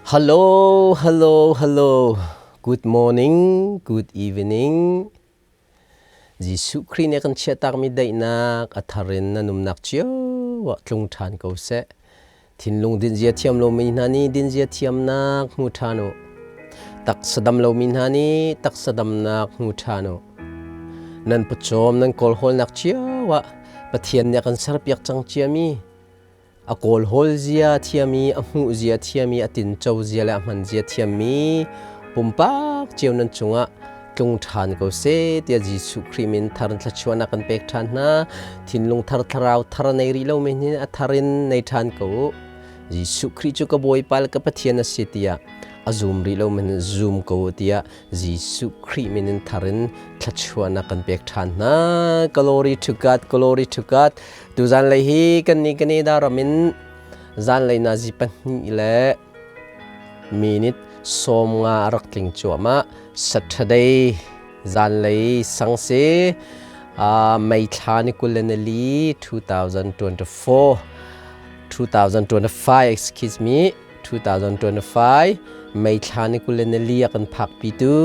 Hello, hello, hello. Good morning, good evening. Jesuh Khrih nih a kan chiahtakmi daihnak a thar in na numnak cio ah tlung ṭhan ko seh. Thinlung dinzia thiam lomi hna nih dinzia thiamnak hmu ṭhan u. Taksa dam lomi hna nih taksa damnak hmu ṭhan u. Nan pawcawm nan kawlhawlnak cio ah Pathian nih a kan serpiak cang ciami a kawlhawl zia thiam i a hmuh zia thiam i a tinco zia le a hman zia thiammi pumpak cio nan cungah tlung ṭhan ko seh tiah Jesuh Khrih min thar in thluachuahnak kan pek ṭhan hna. Thinlung thar thlarau thar nei rih lomi hin a thar in nei ṭhan ko u. Jesuh Khrih cu ka Bawipa le ka Pathian a si tiah a zum rih lomi hin zum ko u tiah Jesuh Khrih min in thar in thluachuahnak kan pek ṭhan hna. Glory to God, glory to God. Tuzan lei hi kan ni Canada ram in zanlei nazi pahnih le minute 15 a rak tling cuahmah. Saturday zanlei sang si May thla ni 24 2024 2025 excuse me 2025 May thla ni 24 a kan phakpitu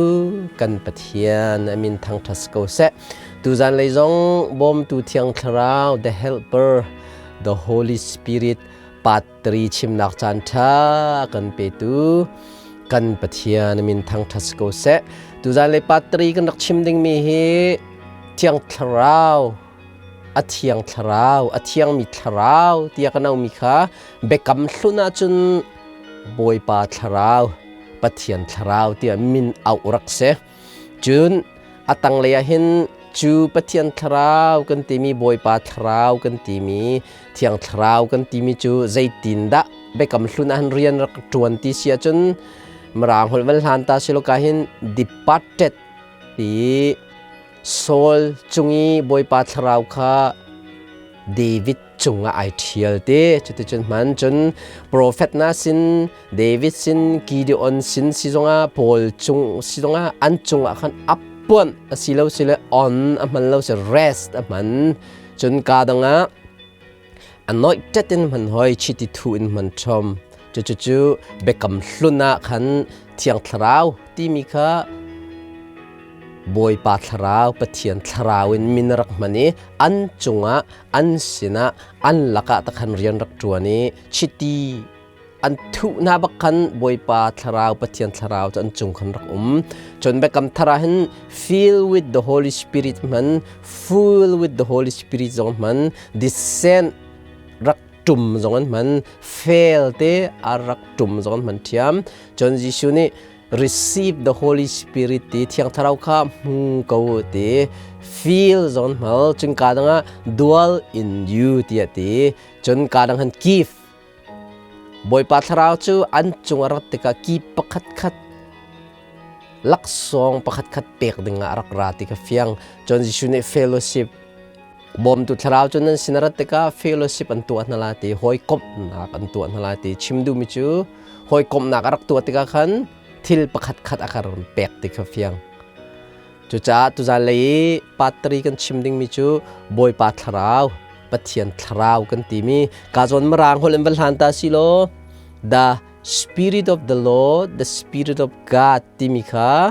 kan Pathian a min thangṭhat si ko seh. Tuzan lei zong bawmtu Thiang Thlarau the Helper the Holy Spirit part 3 chimnak caan ṭha a kan petu kan Pathian a min thangṭhat si ko seh. Tuzan lei part 3 kan rak chim dingmi hi Thiang Thlarau a thiang thlarau a thiangmi thlarau tiah kan auhmi kha biakam hlun ahcun Bawipa thlarau Pathian thlarau tiah min auh rak si. Cun a tanglei ah hin cu Pathian thlarau kan timi Bawipa thlarau kan timi thiang thlarau kan timi cu zeitindah biakam hlun ah hin rian rak ṭuan ti si ahcun Mirang holh van hlan ta si lo ka hin departed ti Saul cung i Bawipa thlarau kha David cungah ai ṭhial te. Cuticun hman cun profet hna sin, David sin, Gideon sin si zongah Paul cung si zongah an cungah khan a puanh a si lo si le on a hman lo si rest a hman. Cun ka dang ah anointed in hman hoi chiti thu in hman ṭhom. Cucu biakam hlun ah khan Thiang Thlarau timi kha Bawipa Thlarau, Pathian Thlarau in min rak hman i an cungah, an sinah, an lakah takhan rian rak ṭuan i chiti an thuh hna bak khan Bawipa Thlarau, Pathian Thlarau cu an cung khan rak um. Cun Biakam Thar ah hin fill with the Holy Spirit hman, full with the Holy Spirit zong hman, descend rak ṭum zong an hman, fail te a rak ṭum zong an hman ṭhiam. Cun Jesuh nih receive the Holy Spirit ti Thiang Thlarau kha hmu ko ti feel zon hmal cun ka dang ah dwell in you tiah ti cun ka dang han give Bawipa Thlarau cu an cung a rat tikah ki pakhat khat laksawng pakhat khat pek ding ah a rak ra ti kha fiang cun Jesuh nih fellowship bawmtu thlarau cu nan sin a rat tikah fellowship an tuah hna lai ti hawikomhnak an tuah hna lai ti chim duhmi cu hawikomhnak a rak tuah tikah khan thil pakhat khat a kan ron pek ti kha fiang. Cucaah tuzan lei i patri kan chim dingmi cu Bawipa thlarau, Pathian thlarau kan timi ka zawn mirang holh in van hlan ta si law the spirit of the Lord, the spirit of God timi kha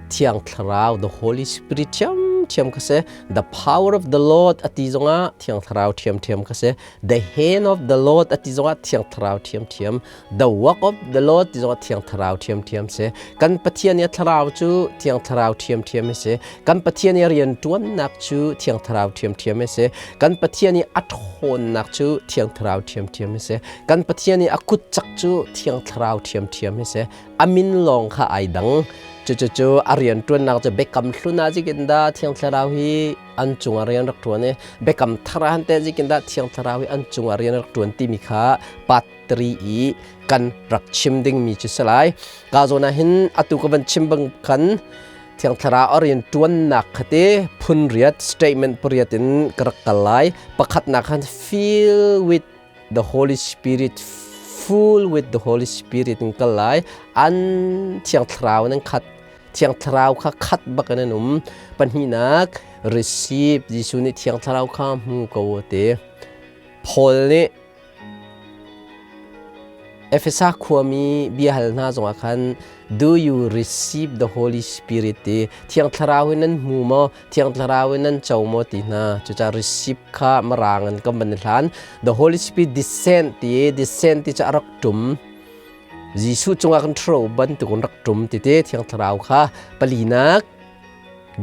Thiang Thlarau, the Holy Spirit ṭhiamṭhiam kha si. The power of the Lord a ti zongah Thiang Thlarau ṭhiamṭhiam kha si. The hand of the Lord a ti zongah Thiang Thlarau ṭhiamṭhiam. The work of the Lord ti zongah Thiang Thlarau ṭhiamṭhiam si. Kan Pathian i a Thlarau cu Thiang Thlarau ṭhiamṭhiam a si. Kan Pathian i a rianṭuannak cu Thiang Thlarau ṭhiamṭhiam a si. Kan Pathian i a ṭhawnnak cu Thiang Thlarau ṭhiamṭhiam a si. Kan Pathian i a kutcak cu Thiang Thlarau ṭhiamṭhiam a si. A min lawng kha ai dang. Cucucu a rianṭuannak cu biakam hlun ah zikin dah Thiang Thlarau hi an cungah rian rak ṭuan i biakam thar ah teh zikin dah Thiang Thlarau hi an cungah rian rak ṭuan timi kha part 3 i kan rak chim dingmi cu si lai. Ka zawn ah hin atu ka van chim bang khan Thiang Thlarau a rian ṭuannak kha te phun riat statement pariat in ka rak kal lai. Pakhatnak khan fill with the Holy Spirit full with the Holy Spirit in kal lai an Thiang Thlarau nan khat Thiang Thlarau kha khat bak in an um pahnihnak receive Jesuh nih Thiang Thlarau kha hmu ko te Paul nih Efesa khuami biahal hna zongah khan, "Do you receive the Holy Spirit?" ti, Thiang Thlarau hi nan hmu maw, Thiang Thlarau hi nan co maw ti hna. Cucaah receive kha Mirang in kan van i hlan. The Holy Spirit descend ti, descend ti cu a rak ṭum. Jesuh cungah kan ṭhuro bantuk in rak ṭum ti te Thiang Thlarau kha. Palinak,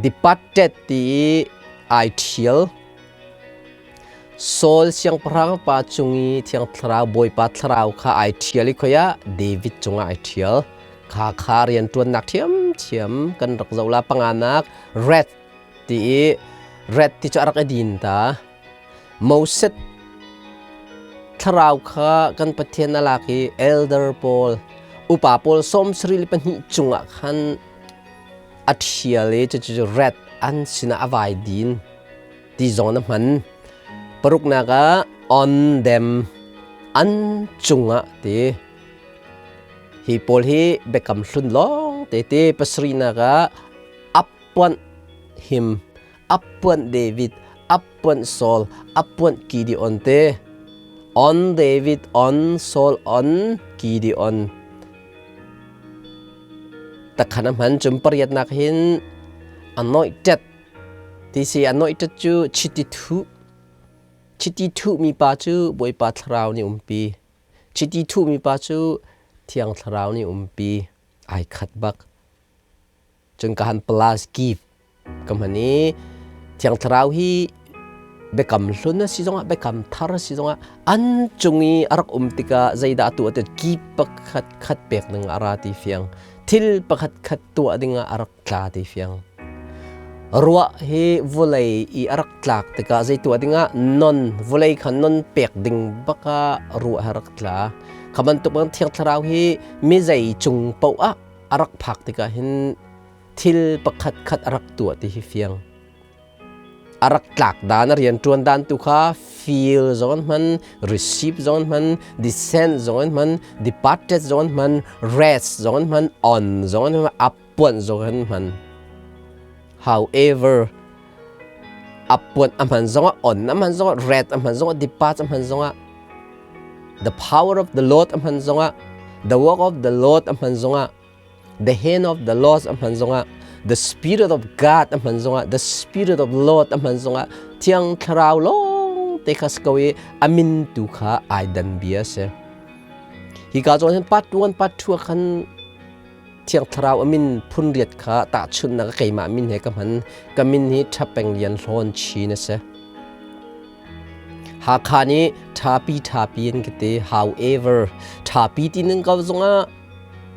departed ti i ai ṭhial. Saul siangpahrang pa cung i Thiang Thlarau, Bawipa Thlarau kha ai ṭhial i khoi ah David cungah ai ṭhial. Kha kha rianṭuannak ṭhiamṭhiam kan rak zoh la. Panganak, red ti i, red ti cu a rak i din ta. Moses Thlarau kha kan Pathian a lak i elder pawl, upa pawl 72 cungah khan a ṭhial i cucu red an sinah a vai din ti zong na hman. Paruknak ah on them, an cungah ti. Hi pawl hi biakam hlun lawng te ti. Pasarihnak ah appoint him, appoint David, appoint Saul, appoint Gideon te. On David, on Saul, on Gideon. Takhan a hman. Cun pariatnak hin anointed ti si. Anointed cu chiti thuh. Chiti thuhmi pa cu Bawipa Thlarau nih umpi. Chiti thuhmi pa cu Thiang Thlarau nih umpi. Ai khat bak. Cun ka han plus give ka hman i Thiang Thlarau hi biakam hlun a si zongah, biakam thar a si zongah, an cung i a rak um tikah zeidah a tuah ti ki pakhat khat pek ding a ra ti fiang. Thil pakhat khat tuah dingah a rak tla ti fiang. Ruah hi vawlei i a rak tlak tikah zei tuah dingah? Non, vawlei kha non pek ding baka ruah a rak tla. Kha bantuk bang Thiang Thlarau hi mi zei cung paoh ah a rak phak tikah hin thil pakhat khat a rak tuah ti hi fiang. A rak tlak dan, a rian ṭuan dan tu kha feel zong an hman, receive zong an hman, descend zong an hman, departed zong an hman, rest zong an hman, on zong an hman, appoint zong an hman. However, appoint a hman zongah, on a hman zongah, rest a hman zongah, depart a hman zongah, the power of the Lord a hman zongah, the work of the Lord a hman zongah, the hand of the Lord a hman zongah, the spirit of God a hman zongah, the spirit of Lord a hman zongah, Thiang Thlarau lawng te kha si ko i a min tu kha ai dan bia si. Hi ka zawn hin part 1, part 2 khan Thiang Thlarau a min phun riat kha tahchunhnak keimah min he ka hman. Ka min hi Ṭhapeng Lian Hlawn Chin a si. Hakha nih ṭhapi ṭhapi an ka ti. However, ṭhapi ti ning ko zongah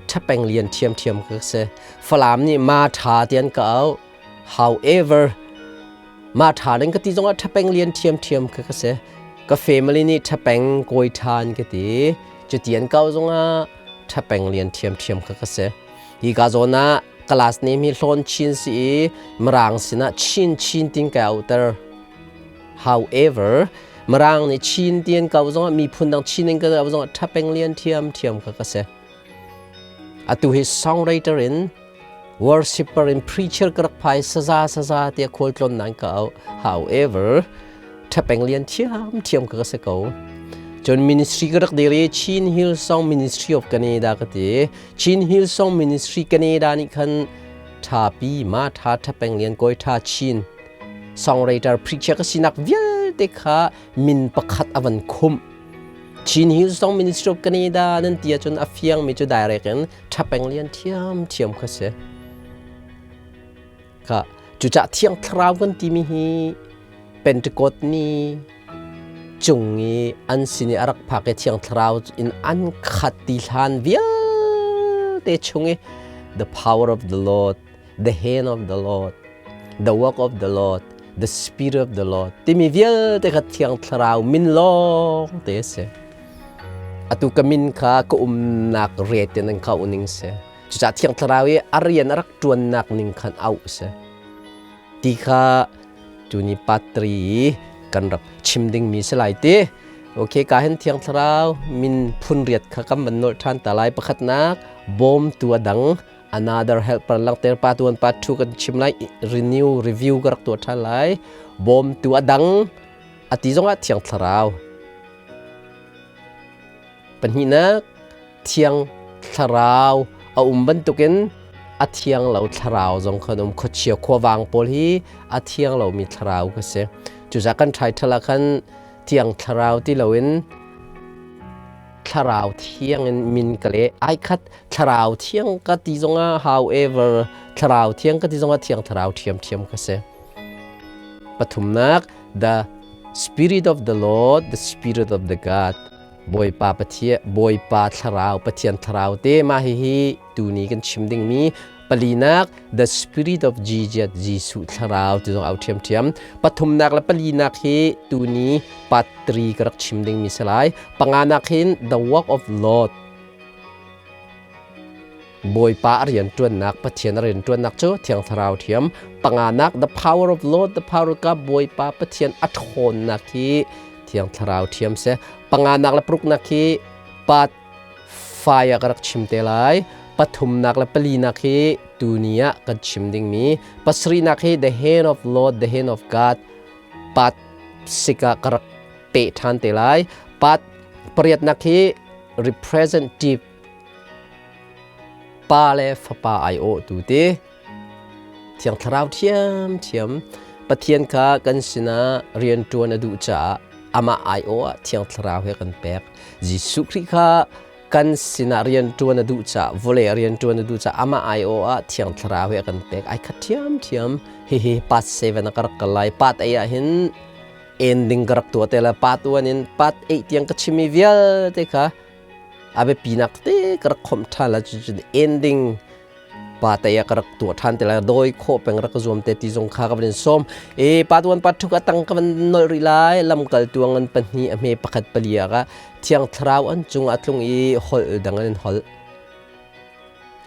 ṭhapeng lian ṭhiamṭhiam ka si. Falam nih ma ṭha ti an ka auh. However, ma ṭha ning ka ti zongah ṭhapeng lian ṭhiamṭhiam ka ka si. Ka family nih ṭhapeng kawi ṭha an ka ti. Cuti an kau zongah ṭhapeng lian ṭhiamṭhiam ka ka si. Hi ka zawn ah class name hi Hlawn Chin si i Mirang sinah Chin Chin tin kai auhter. However, Mirang nih Chin ti an kau zongah, miphun dang Chin in ka kau zongah ṭhapeng lian ṭhiamṭhiam kha ka si. Atu hi songwriter in, worshipper in, preacher ka rak phai, saza saza tiah khualtlawn nan ka auh. However, ṭhapeng lian ṭhiamṭhiam ka ka si ko. Cun ministry ka rak dir i Chin Hill Song Ministry of Canada ka ti. Chin Hill Song Ministry Canada nih khan ṭhapi ma ṭha ṭhapeng lian kawi ṭha Chin songwriter, preacher ka sinak vialte kha min pakhat a van khumh. Chin Hillsong Ministry of Canada nan ti ahcun a fiangmi cu direct in ṭhapeng lian ṭhiamṭhiam kha si. Kha cucah Thiang Thlarau kan timi hi Pentecost ni cung i an sin i a rak phak i Thiang Thlarau in an khat ti hlan vialte chung i the power of the Lord, the hand of the Lord, the work of the Lord, the spirit of the Lord timi vialte kha Thiang Thlarau min lawng te a si. Atu ka min kha ka umnak ret in an kha uning si. Cucaah Thiang Thlarau i a rian a rak ṭuannak ning khan auh a si. Ti kha tuni patri i kan rak chim dingmi si lai ti. Okay, ka hin Thiang Thlarau min phun riat kha kan van nolh ṭhan ta lai. Pakhatnak, bawmtu a dang, another helper langhter. Part 1, part 2 kan chim lai, renew, review ka rak tuah ṭhan lai. Bawmtu a dang a ti zongah Thiang Thlarau. Pahnihnak, Thiang Thlarau a um bantukin a thiang lo thlarau zong khan um. Khuachia khuavang pawl hi a thiang lomi thlarau ka si. Cucaah kan title ah khan Thiang Thlarau ti loin Thlarau Thiang in min ka leh. Ai khat Thlarau Thiang ka ti zongah, however, Thlarau Thiang ka ti zongah Thiang Thlarau ṭhiamṭhiam ka si. Pathumnak, the Spirit of the Lord, the Spirit of the God. Bawipa Pathian, Bawipa Thlarau, Pathian Thlarau te mah hihi tuni kan chim dingmi. Palinak, the Spirit of Jesus, Jesuh Thlarau ti zong au ṭhiamṭhiam. Pathumnak le palinak hi tuni part 3 ka rak chim dingmi si lai. Panganak hin the work of Lord, Bawipa a rianṭuannak, Pathian a rianṭuannak cu Thiang Thlarau ṭhiam. Panganak, the power of Lord, the power of God, Bawipa Pathian a ṭhawnnak hi Thiang Thlarau ṭhiam si. Panganak le paruknak hi part 5 ah ka rak chim te lai. Pathumnak le palinak hi tuni ah kan chim dingmi. Pasarihnak hi the hand of Lord, the hand of God, part 6 ah ka rak peh ṭhan te lai. Part pariatnak hi representative Pa le Fapa aiawhtu ti Thiang Thlarau ṭhiamṭhiam. Pathian kha kan sinah rianṭuan a duh caah amah aiawh ah Thiang Thlarau he kan pek. Jesuh Khrih kha kan sinah rianṭuan a duh caah, vawlei ah rianṭuan a duh caah amah aiawh ah Thiang Thlarau he a kan pek. Ai khat ṭhiamṭhiam. Hihi part 7 a ka rak kal lai. Part 8 ah hin ending ka rak tuah te lai. Part 1 in part 8 tiang ka chimmi vialte kha a biapinak tete ka rak khomh ṭhan lai. Cucun ending pa te ah ka rak tuah ṭhan te lai. Dawi khawh peng rak ka zuam te ti zong kha ka van in sawm. E pa tuan pa thuk a tang ka van nolh rih lai. Lamkaltu a ngan pahnih a hme pakhat pali ah ka Thiang Thlarau an cung ah tlung i holh dang an in holh.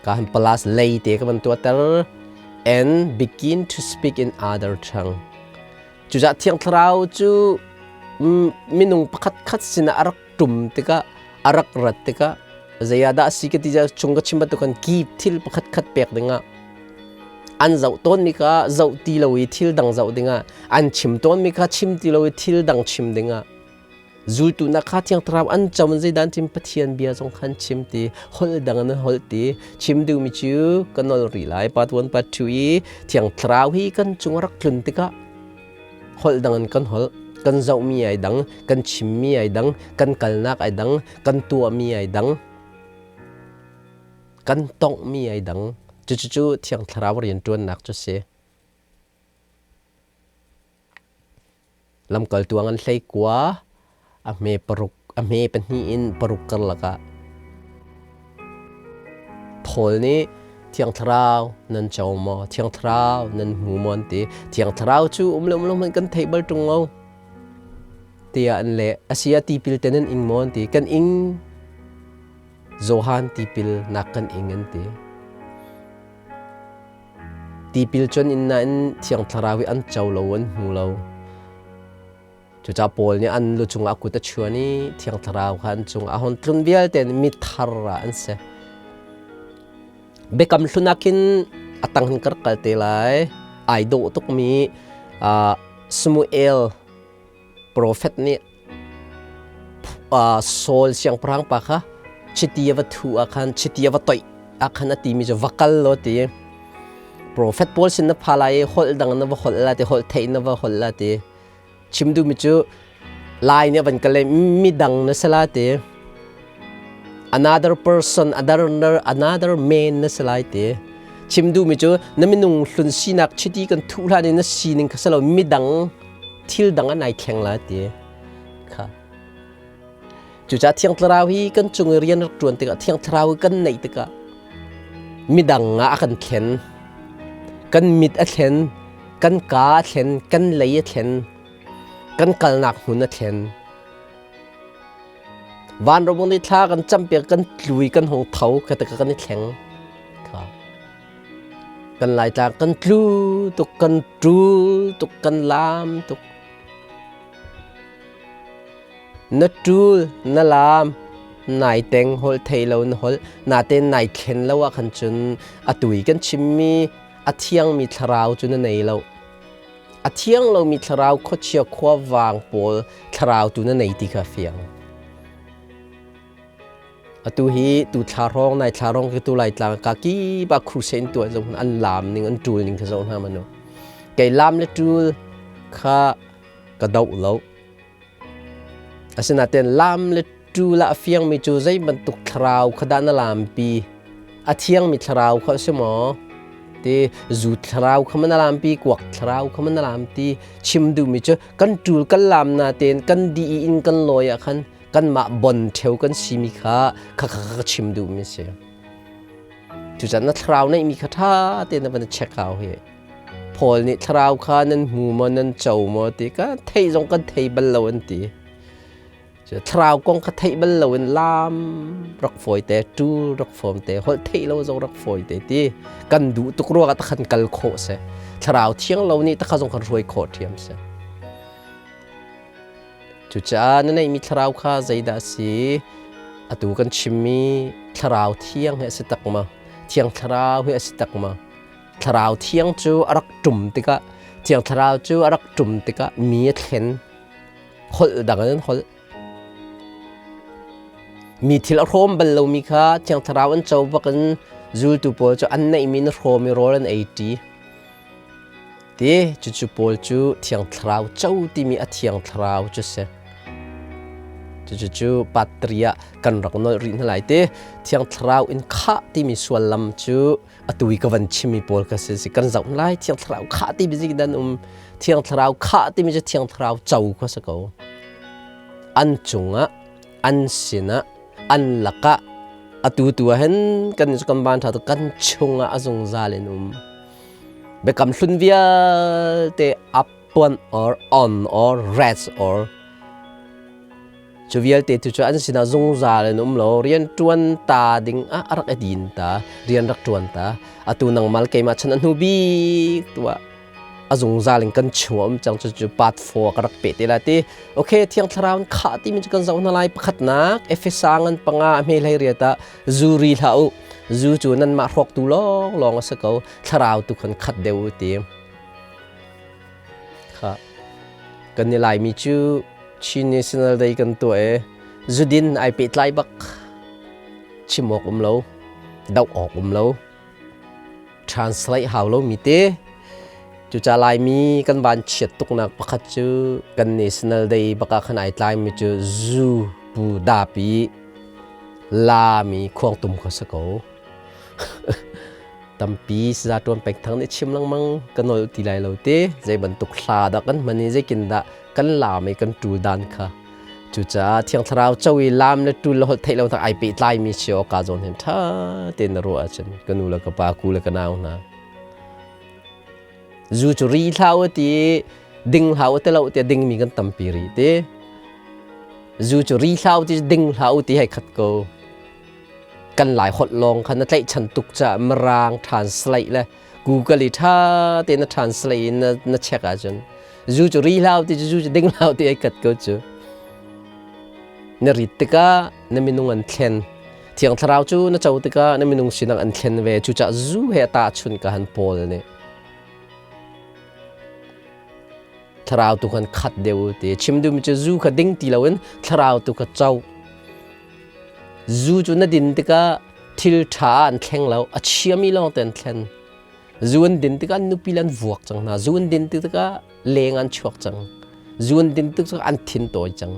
Ka han plus lei te ka van tuahter and begin to speak in other tongue. Cucaah Thiang Thlarau cu minung pakhat khat sinah a rak ṭum tikah, a rak rat tikah, zei ah dah a si ka ti chung ka chim bantuk khan ki thil pakhat khat pek dingah an zoh tawnmi kha zoh ti lo i thil dang zoh dingah, an chim tawnmi kha chim ti lo i thil dang chim dingah, zultu nak kha Thiang Thlarau an co in zeidah an chim? Pathian bia zong khan chim ti, holh dang an holh ti. Chim duhmi cu ka nol rih lai, part 1 part 2 i Thiang Thlarau hi kan cung a rak tlun tikah holh dang in kan holh, kan zohmi ai dang, kan chimmi ai dang, kan kalnak ai dang, kan tuahmi ai dang, kan tonghmi ai dang. Cucu Thiang Thlarau rianṭuannak cu si. Lamkaltu an hlei kua, a hme paruk, a hme pahnih in paruk karlak ah Paul nih Thiang Thlarau nan co maw? Thiang Thlarau nan hmu maw? An ti. Thiang Thlarau cu um le um lo hmanh kan theih bal ṭung lo tiah an leh. A si ah tipil te nan ing maw? An ti. Kan ing. Johan tipil nak kan ing an ti. Tipil cun in nain Thiang Thlarau hi an co lo, an hmu lo. Cucaah Paul nih an lu cungah a kut a chuan i Thiang Thlarau kha an cungah a hon tlun vialte in mithar ah an si. Biakam hlun ah khin a tang hin ka rak kal te lai. Ai dawh tukmi Samuel profet nih Saul siangpahrang pa kha chiti a va thuh ah khan, chiti a va toih ah khan a timi cu va kal law ti. Profet pawl sin na pha lai i holh dang na va holh la ti, holh theih na va holh la ti. Chim duhmi cu Lai nih a van ka le midang na si la ti. Another person, another, another man na si lai ti. Chim duhmi cu na minung hlun sinak chiti kan thuh hlan i na sining kha si lo, midang thil dang an ai thleng la ti kha. Cucaah Thiang Thlarau hi kan cung i rian rak ṭuan tikah, Thiang Thlarau hi kan neih tikah midang ah a kan thlen. Kan mit a thlen, kan kaa a thlen, kan lei a thlen, kan kalnak hmun a thlen. Vanram nih thla kan campiak, kan tlui, kan hung tho kha tikah kan i thleng. Kha. Kan Laitlang kan tlu tuk, kan ṭul tuk, kan laam tuk. Na ṭul, na laam, nai teng, holh thei lo na holh, natein nai thlen lo ah khan cun atu i kan chimmi a thiangmi thlarau cu na nei lo. A thiang lomi thlarau, khuachia khuavang pawl thlarau tu na nei ti kha fiang. Atu hi tu thla hrawng nai thla hrawng khi tu lai tlang ka ki ba crusade tuah zong an lam ning an tul ning kha zoh hna manu. Kei lam le tul kha ka doh lo. Asinain lam le tul ah a fiangmi cu zei bantuk thlarau kha dah na lampi? A thiangmi thlarau kha a si maw? Ti zu thlarau kha maw na lampi, kuak thlarau kha maw na lampi? Chim duhmi cu kan ṭul kan lam natein kan dih i inn kan lawi ah khan kanmah bon ṭheo kan simi kha kha kha ka chim duhmi a si. Cucaah na thlarau neihmi kha ṭha tein na van i check hau hi. Paul nih thlarau kha nan hmu maw nan co maw ti ka theih zong kan thei bal lo an ti. Thlarau kong kha theih bal lo in lam rak fawi te, ṭul rak fawm te, holh theih lo zong rak fawi te ti kan duh tuk ruangah takhan kal khawh si. Thlarau thiang lo nih takha zong kan hruai khawh ṭhiam si. Cucaah na neihmi thlarau kha zeidah a si? Atu kan chimmi thlarau thiang hi a si tak ma? Thiang thlarau hi a si tak ma? Thlarau thiang cu a rak ṭum tikah Thiang Thlarau cu a rak ṭum tikah mi a thlen. Holh dang in an holh. Mi thil a hrawm bal lomi kha Thiang Thlarau an co bakin zultu pawl cu an neihmi na hrawm i rawl an ei ṭi. Ti cucu pawl cu Thiang Thlarau co timi a Thiang Thlarau cu si. Cucu patria kan rak nolh rih hna lai ti. Thiang Thlarau in khah timi suallam cu atu i ka van chimmi pawl ka si kan zoh lai. Thiang Thlarau khah timi zik dan um. Thiang Thlarau khah timi cu Thiang Thlarau co kha si ko. An cungah, an sinah, an lakah atu tu ah hin kan kan van ṭha tu kan chungah a zungzal in um. Biakam hlun vialte upon or on or rest or Cu vialte tu cu an sinah zungzal in um lo, rian ṭuan ta ding ah a rak i din ta, rian rak ṭuan ta. Atu nangmal keimah chan a hnu bik tu ah a zungzal in kan chung a um cang. Cucu part 4 ka rak peh te lai ti. Okay, Thiang Thlarau in khah timi cu kan zoh hna lai. Pakhatnak, Efesa ngan panga a hme hlei riat ah zu ri hlah u. Zu cu nanmah hrawktu lawnglawng a si ko. Thlarau tu khan khat deuh u ti. Kha kan i Laimi cu Chin National Day kan tuah i zudin ai pehtlai bak. Chim awk um lo, doh awk um lo, translate hau lo mi te. Cuca Laimi kan van chiat tuknak pakhat cu kan National Day bak ah khan ai tlai mi cu zu pu dapi la mi khuangtum kha si ko. Tampi saza ṭuan peng thang nih chim lengmang ka nol ti lai lo te. Zei bantuk hla dah kan hman i zeikin dah kan laam i kan ṭul dan kha. Cucaah Thiang Thlarau co i laam le ṭul le holh theih lo hna ai pehtlaimi si awk kaa zawn hin ṭha tein na ruah ahcun ka nu le ka pa, ku le ka nau hna. Zu cu ri hlah u ti i ding hlah u ti lo tiah dingmi kan tampi rih ti. Zu cu ri hlah u ti ding hlah u ti hei khat ko. Kan Lai holh lawng kha na tlaihchan tuk caah Mirang translate le Google i ṭha tein na translate in na check ahcun zu cu ri hlah ti cu zu cu ding hlah ti ai kat ko cu. Na rit tikah na minung an thlen. Thiang Thlarau cu na co tikah na minung sinak an thlen ve. Cucaah zu he a tahchunh ka han Paul nih. Thlarau tu khan khat deuh ti. Chim duhmi cu zu kha ding ti loin thlarau tu kha co. Zu cu na din tikah thil ṭha ah an thleng lo, a chiami lawng te an thlen. Zu an din tikah an nupi le an vuak cang hna. Zu an din tikah leng an chuak cang. Zu an din tikah an thin tawi cang.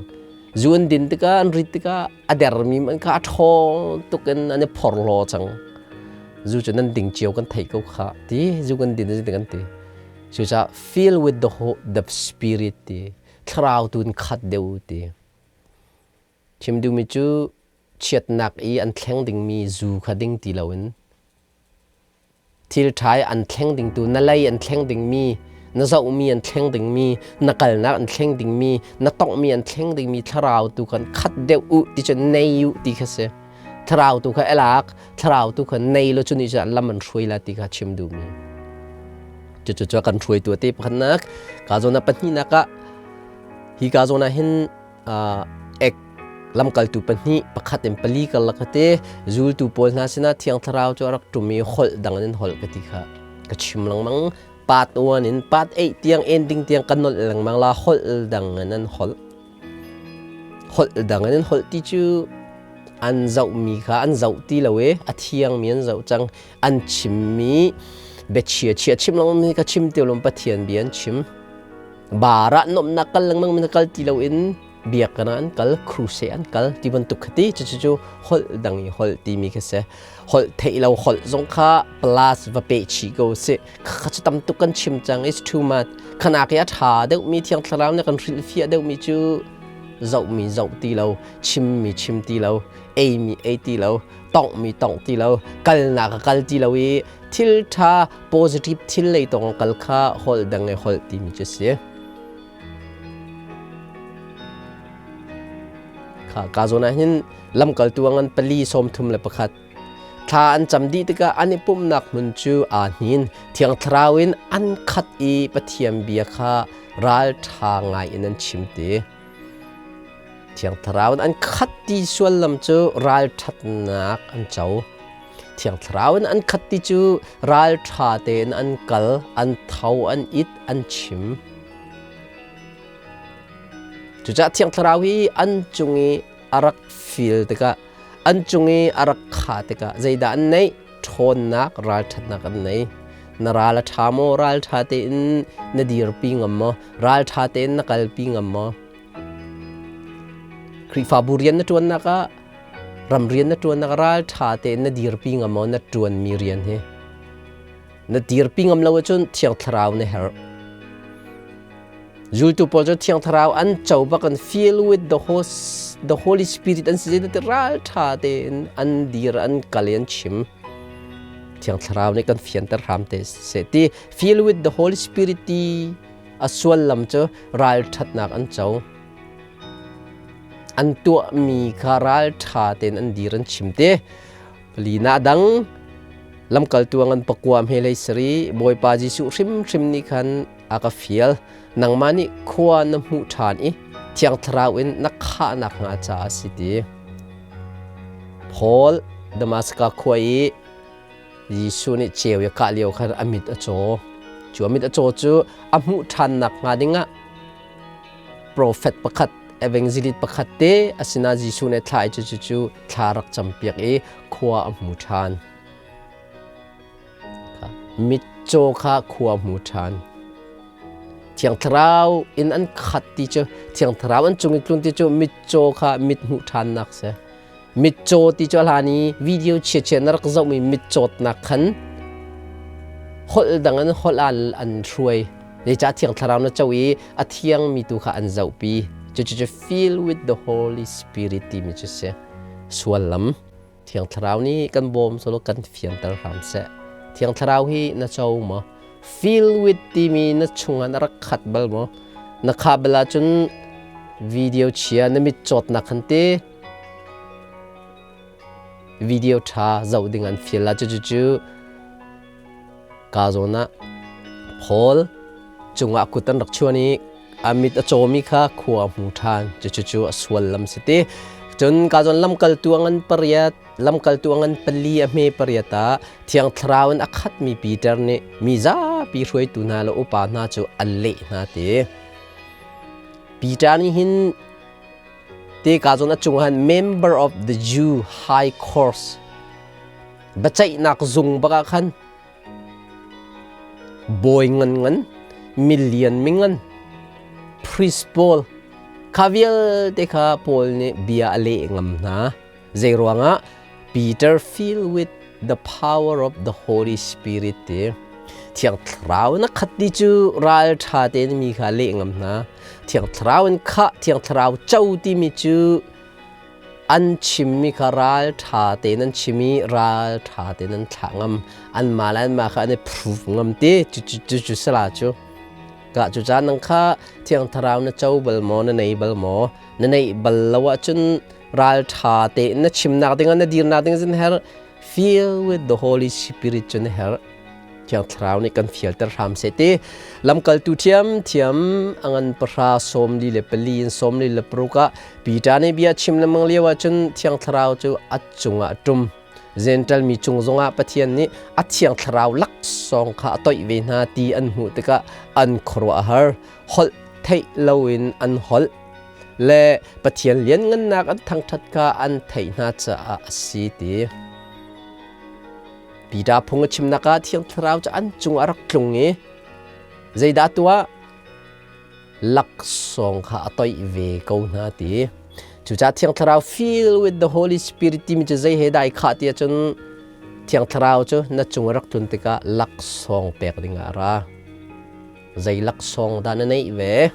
Zu an din tikah an rit tikah a dermi man kha a ṭhawng tuk in an i phorhlaw cang. Zu cu nan ding cio kan theih ko khah ti zu kan din ti kan ti. Cucaah fill with the spirit ti thlarau tu in khat deuh ti. Chim duhmi cu chiatnak i an thleng dingmi zu kha ding ti loin thil ṭha i an thleng dingtu na lei an thleng dingmi na zohmi an thleng dingmi na kalnak an thleng dingmi na tonghmi an thleng dingmi thlarau tu khan khat deuh u ti cu nei u ti kha si. Thlarau tu kha elak thlarau tu kha nei lo cu nih cun lam an hruai la ti kha chim duhmi. Cucu cu kan hruaitu a te pakhatnak ka zawn ah pahnihnak ah hi ka zawn ah hin ek lamkaltu pahnih pakhat in pali karlak te zultu pawl hna sinah Thiang Thlarau cu a rak ṭum i holh dang in holh ka ti kha ka chim lengmang. Part 1 in part 8 tiang ending tiang kan nolh lengmang la. Holh dang in an holh, holh dang in an holh ti cu An zohmi kha an zoh ti lo i a thiangmi an zoh cang. An chimmi biachia chia chim lengmang kha chim ti lo Pathian bia an chim. Bar ah nuamhnak kal lengmang mi kal ti loin biakinn ah an kal, crusade an kal ti bantuk kha ti. Cucu cu holh dang i holh timi kha si. Holh theih lo holh zong kha plus va peh chih ko sih. Kha cu tam tuk kan chim cang. It's too much. Khanak i a ṭha deuhmi Thiang Thlarau nih kan hrilhfiah deuhmi cu zohmi zoh ti lo, chimmi chim ti lo, eimi ei ti lo, tonghmi tongh ti lo, kalnak a kal ti lo i thil ṭha positive thil lei tong kal kha holh dang i holh timi cu si. Kha ka zawn ah hin lamkaltu a ngan pali 31 thla an cam dih tikah an i pumhnak hmun cu aa hnin. Thiang Thlarau in an khat i Pathian bia kha ralṭha ngai in an chim ti. Thiang Thlarau in an khat ti suallam cu ralṭhatnak an co. Thiang Thlarau in an khat ti cu ralṭha tein an kal, an tho, an it, an chim. Cucaah Thiang Thlarau hi an cung i a rak fil tikah, an cung i a rak khah tikah zeidah an neih? Ṭhawnnak, ralṭhatnak an nei. Na ral a ṭha maw? Ralṭha tein na dirpi ngam maw? Ralṭha tein na kalpi ngam maw? Khrihfabu rian na ṭuannak ah, ram rian na ṭuannak ah ralṭha tein na dirpi ngam maw? Na ṭuanmi rian hi. Na dirpi ngam lo ahcun Thiang Thlarau na herh. Zultu pawl cu Thiang Thlarau an co bak an fill with the host, the Holy Spirit an si ti ralṭha tein an dir an kal i an chim. Thiang Thlarau nih kan fianter hram te seh ti fill with the Holy Spirit ti a suallam cu ralṭhatnak an co. An tuahmi kha ralṭha tein an dir an chim te. Lina dang lamkaltu ngan pakua hme lei sari Bawipa Jesuh hrimhrim nih khan a ka fial nangmah nih khua na hmuh ṭhan i Thiang Thlarau in na khahnak hnga caah a si ti. Paul Damascus khua i Jesuh nih ceu i a kah lio khan a mit a caw. Cu a mit a caw cu a hmuh ṭhannak hnga dingah profet pakhat evangelist pakhat te a sinah Jesuh nih thla i cucu cu thla rak campiak i khua a hmu ṭhan. Mitcaw kha khua hmu ṭhan. Thiang Thlarau in an khat ti cu Thiang Thlarau an cung i tlun ti cu mitcaw kha mit hmuh ṭhannak si. Mitcaw ti cu a hlan i video chia-chia na rak zohmi mitcawtnak khan holh dang in holh ah an hruai. Zeicah Thiang Thlarau na co i a thiangmi tu kha an zohpi. Cucu fill with the Holy Spirit timi cu si. Suallam. Thiang Thlarau nih kan bawm solo kan fianter hram seh. Thiang Thlarau hi na co maw? Fill with timi na chungah na rak khat bal maw? Na khah bal ahcun video chia na mit cawtnak khan te video ṭha zoh ding an fial la cucu ka zawn ah Paul cungah kut an rak chuan i a mit a cawmi kha khua a hmu ṭhan cucu a sual lam si ti cun ka zawn lamkaltu a ngan pariat lamkaltu a ngan pali a hme pariat ah Thiang Thlarau in a khatmi Peter nih mi zapi hruaitu hna le upa hna cu a leh hna ti Peter nih hin Te ka zawn a cung han member of the Jew High Court biaceihnak zung bak ah khan bawi ngan ngan milian mingan priest pawl kha vialte kha Paul nih bia a leh ngam hna. Zei ruangah Peter fill with the power of the Holy Spirit ti Thiang Thlarau na khat ti cu ral ṭha tein mi kha leh ngam hna. Thiang Thlarau in khah Thiang Thlarau co timi cu an chimmi kha ral ṭha tein an chim i ral ṭha tein an thlah ngam. Anmah le anmah kha an i proof ngam ti cu cu cu sala cu. Ka cu caan nang kha Thiang Thlarau na co bal maw na nei bal maw na neih bal lo ahcun ral ṭha tein na chimnak ding ah na dirnak ding zin her fill with the Holy Spirit cu na herh. Thiang Thlarau nih kan fialter hram seh ti lamkaltu thiam thiam a ngan pahra 44 in 46 ah Peter nih bia chim lengmang lio ah cun Thiang Thlarau cu a cungah a ṭum. Gentle mi cung zongah Pathian nih a Thiang Thlarau laksawng kha a toih ve hna ti an hmuh tikah an khuaruah a har. Holh theih loin an holh. le Pathian lianngannak an thangṭhat kha an theih hna caah a si ti. Peter phung a chimnak ah Thiang Thlarau cu an cung a rak tlung i zeidah tuah? Laksawng kha a toih ve ko hna ti. Cucaah Thiang Thlarau fill with the Holy Spirit timi cu zei he dah ai khah ti ahcun Thiang Thlarau cu na cung a rak tlun tikah laksawng pek dingah a ra. Zei laksawng dah na neih ve?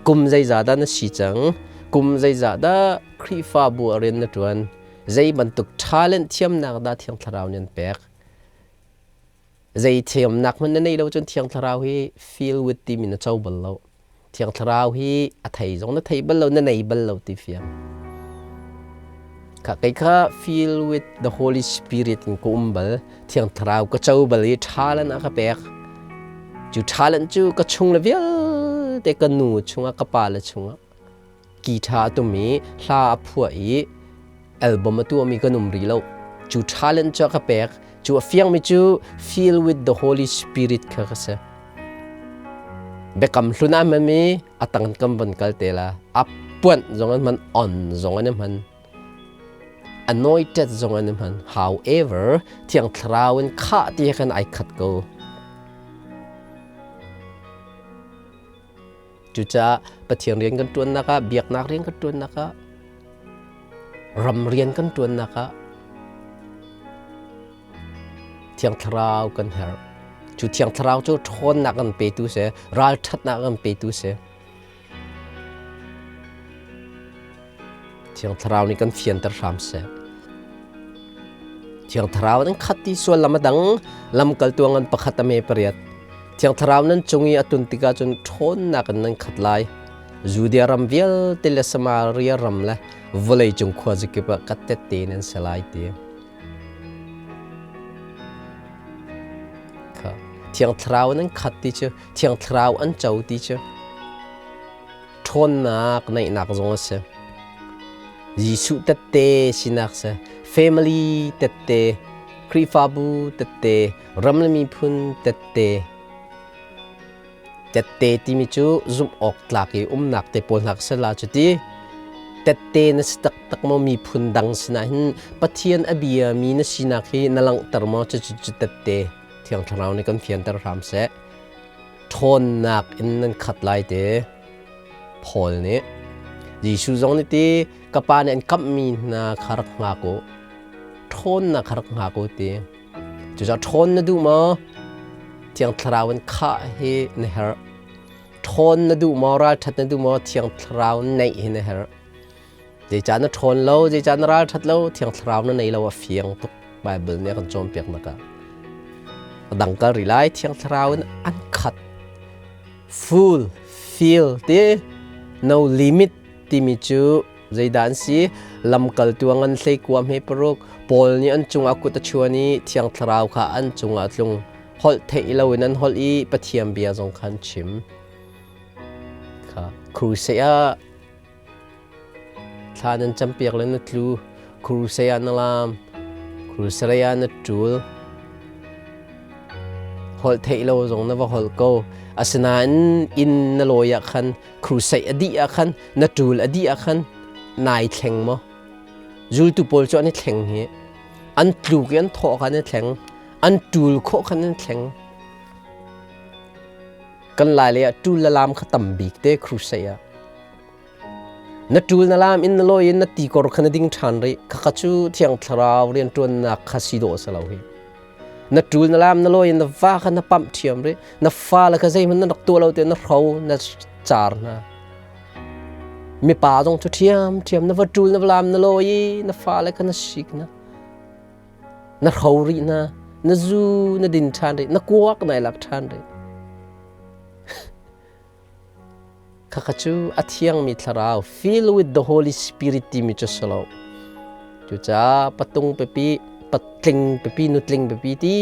Kum zeizah dah na si cang? Kum zeizah dah Khrihfabu ah rian na ṭuan? Zei bantuk talent thiamnak dah Thiang Thlarau nih an pek? Zei thiamnak hmanh na neih lo cun Thiang Thlarau hi fill with timi na co bal lo. Thiang Thlarau hi a thei zong na thei bal lo, na nei bal lo ti fiang. Kha kei kha fill with the Holy Spirit in ka um bal, Thiang Thlarau ka co bal i talent a ka pek. Cu talent cu ka chung le vialte ka nu chungah ka pa le chungah guitar a tum i hla a phuah i album a tuahmi kan um rih lo. Cu talent cu a ka pek. Cu a fiangmi cu fill with the Holy Spirit kha ka si. Biakam hlun ah hmanmi a tang kan von kal te la. A puanh zong an hman, on zong an hman. Anointed zong an hman. However, Thiang Thlarau in khah ti khan ai khat ko. Cucaah Pathian rian kan ṭuannak ah, biaknak rian kan ṭuannak ah, ram rian kan ṭuannak ah Thiang Thlarau kan herh. Cu Thiang Thlarau cu ṭhawnnak kan petu si, ralṭhatnak kan petu si. Thiang Thlarau nih kan fianter hram seh. Thiang Thlarau nan khat ti sual lam a dang, lamkaltu ngan pakhat a me pariat. Thiang Thlarau nan cung i a tun tikah cun ṭhawnnak in nan khat lai. Judea ram vialte le Samaria ram le vawleicung khuazakip ah ka tette nan si lai ti. Thiang Thlarau nan khat ti cu Thiang Thlarau an co ti cu ṭhawnnak neihnak zong a si. Jesuh tette sinak si, family tette, Khrihfabu tette, ram le miphun tette. Tette timi cu zumh awk tlak i umnak te pawl hna ka si la cu ti. Tette na si taktak maw miphun dang sinah hin Pathian a biami na sinak hi na langhter maw cucu cu tette Thiang Thlarau nih kan fianter hram seh. Ṭhawnnak in nan khat lai te. Paul nih Jesuh zong nih ti ka pa nih an kamhmi hna kha rak hngak u. Ṭhawnnak kha rak hngak u ti. Cucaah ṭhawn na duh maw? Thiang Thlarau in khah hi na herh. Ṭhawn na duh maw? Ralṭhat na duh maw? Thiang Thlarau neih hi na herh. Zeicah na ṭhawn lo? Zeicah na ralṭhat lo? Thiang Thlarau na nei lo a fiang tuk. Bible nih a kan cawnpiaknak ah. A dang kal rih lai. Thiang Thlarau in an khat. Full, fill ti, no limit timi cu zeidah an si? Lamkaltu a ngan hleikua hme paruk. Paul nih an cungah kut a chuan i Thiang Thlarau kha an cungah a tlung. Holh theih loin an holh i Pathian bia zong kha an chim. Kha crusade ah Thla nan campiak le na tlu, crusade ah na laam, crusade ah na ṭul. Holh theih lo zong na va holh ko. Asinain inn na lawi ah khan, crusade a dih ah khan, na ṭul a dih ah khan, nai thleng maw? Zultu pawl cu an i thleng hi. An tluk i an thawh khan an i thleng. An ṭul khawh khan an thleng. Kan lai lei ah ṭul le laam kha tam bik te crusade ah. Na ṭul na lam in na lawi in na tikor kha na ding ṭhan rih. Khakha cu Thiang Thlarau rianṭuannak kha si dawh a si lo hi. Na ṭul na lam na lawi in na va kha na pamh ṭhiam rih. Na fale kha zeihmanh na rak tuah lo tiah na hro na car hna. Mipa zong cu ṭhiamṭhiam na va ṭul na va lam na lawi i na fale kha na sik hna. Na hro rih hna. Na zu na din ṭhan rih. Na kuak nai lak ṭhan rih. Khakha cu a thiangmi thlarau fill with the Holy Spirit timi cu si lo. Cucaah patung pipi, patling pipi, nutling pipi ti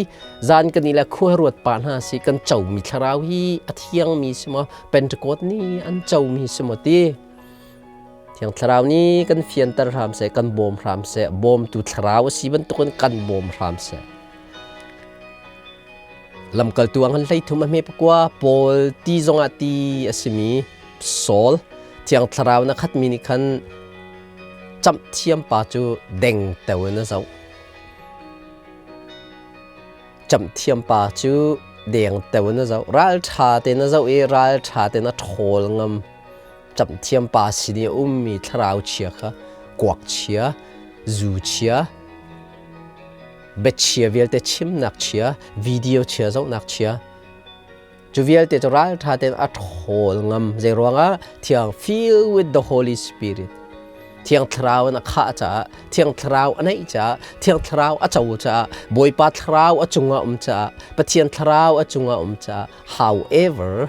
zan kan i le khua ruat pa hna si kan comi thlarau hi a thiangmi si maw Pentecost ni an comi si maw ti. Thiang thlarau nih kan fianter hram seh, kan bawm hram seh, bawmtu thlarau a si bantukin kan bawm hram seh. Lamkaltu ang han 33 a hme pakua Paul ti zongah ti a simi Saul. Thiang Thlarau na khatmi nih khan camh thiam pa cu deng teo in a zoh. Camh thiam pa cu deng teo in a zoh. Ral ṭha tein a zoh i ral ṭha tein a ṭhawl ngam. Camh thiam pa sin i a ummi thlarau chia kha kuak chia, zu chia, biachia vialte chimnak chia, video chia zohnak chia, Cu vialte cu ralṭha tein a ṭhawl ngam. Zeiruangah? Thiang fill with the Holy Spirit. Thiang Thlarau in a khah caah, Thiang Thlarau a neih caah, Thiang Thlarau a co caah, Bawipa Thlarau a cungah um caah, Pathian Thlarau a cungah um caah, however,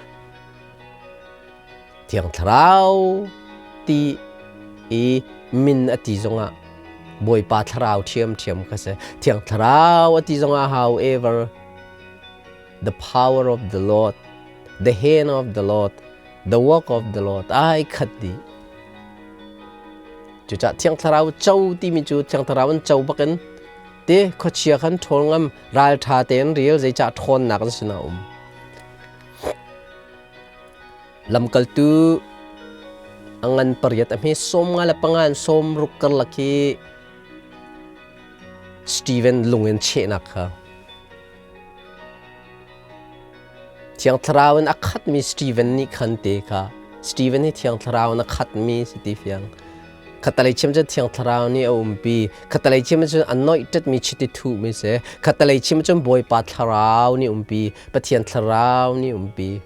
Thiang Thlarau ti i min a ti zongah Bawipa Thlarau ṭhiamṭhiam kha si. Thiang Thlarau a ti zongah however, the power of the Lord, the hand of the Lord, the work of the Lord ai khat dih. Cucah Thiang Thlarau co timi cu Thiang Thlarau an co bakin te khuachia khan ṭhawl ngam ralṭha tein ril zeicah ṭhawnnak an sinah um. Lamkaltu a ngan pariat a hme 55 in 60 karlak hi Stephen lung in chehnak kha Thiang Thlarau in a khatmi Stephen nih khan te kha Stephen hi Thiang Thlarau in a khatmi si ti fiang. Khatalei chim cun Thiang Thlarau nih a umpi. Khatalei chim cun a noihṭetmi chiti thuhmi si. Khatalei chim cun Bawipa Thlarau nih umpi. Pathian Thlarau nih umpi.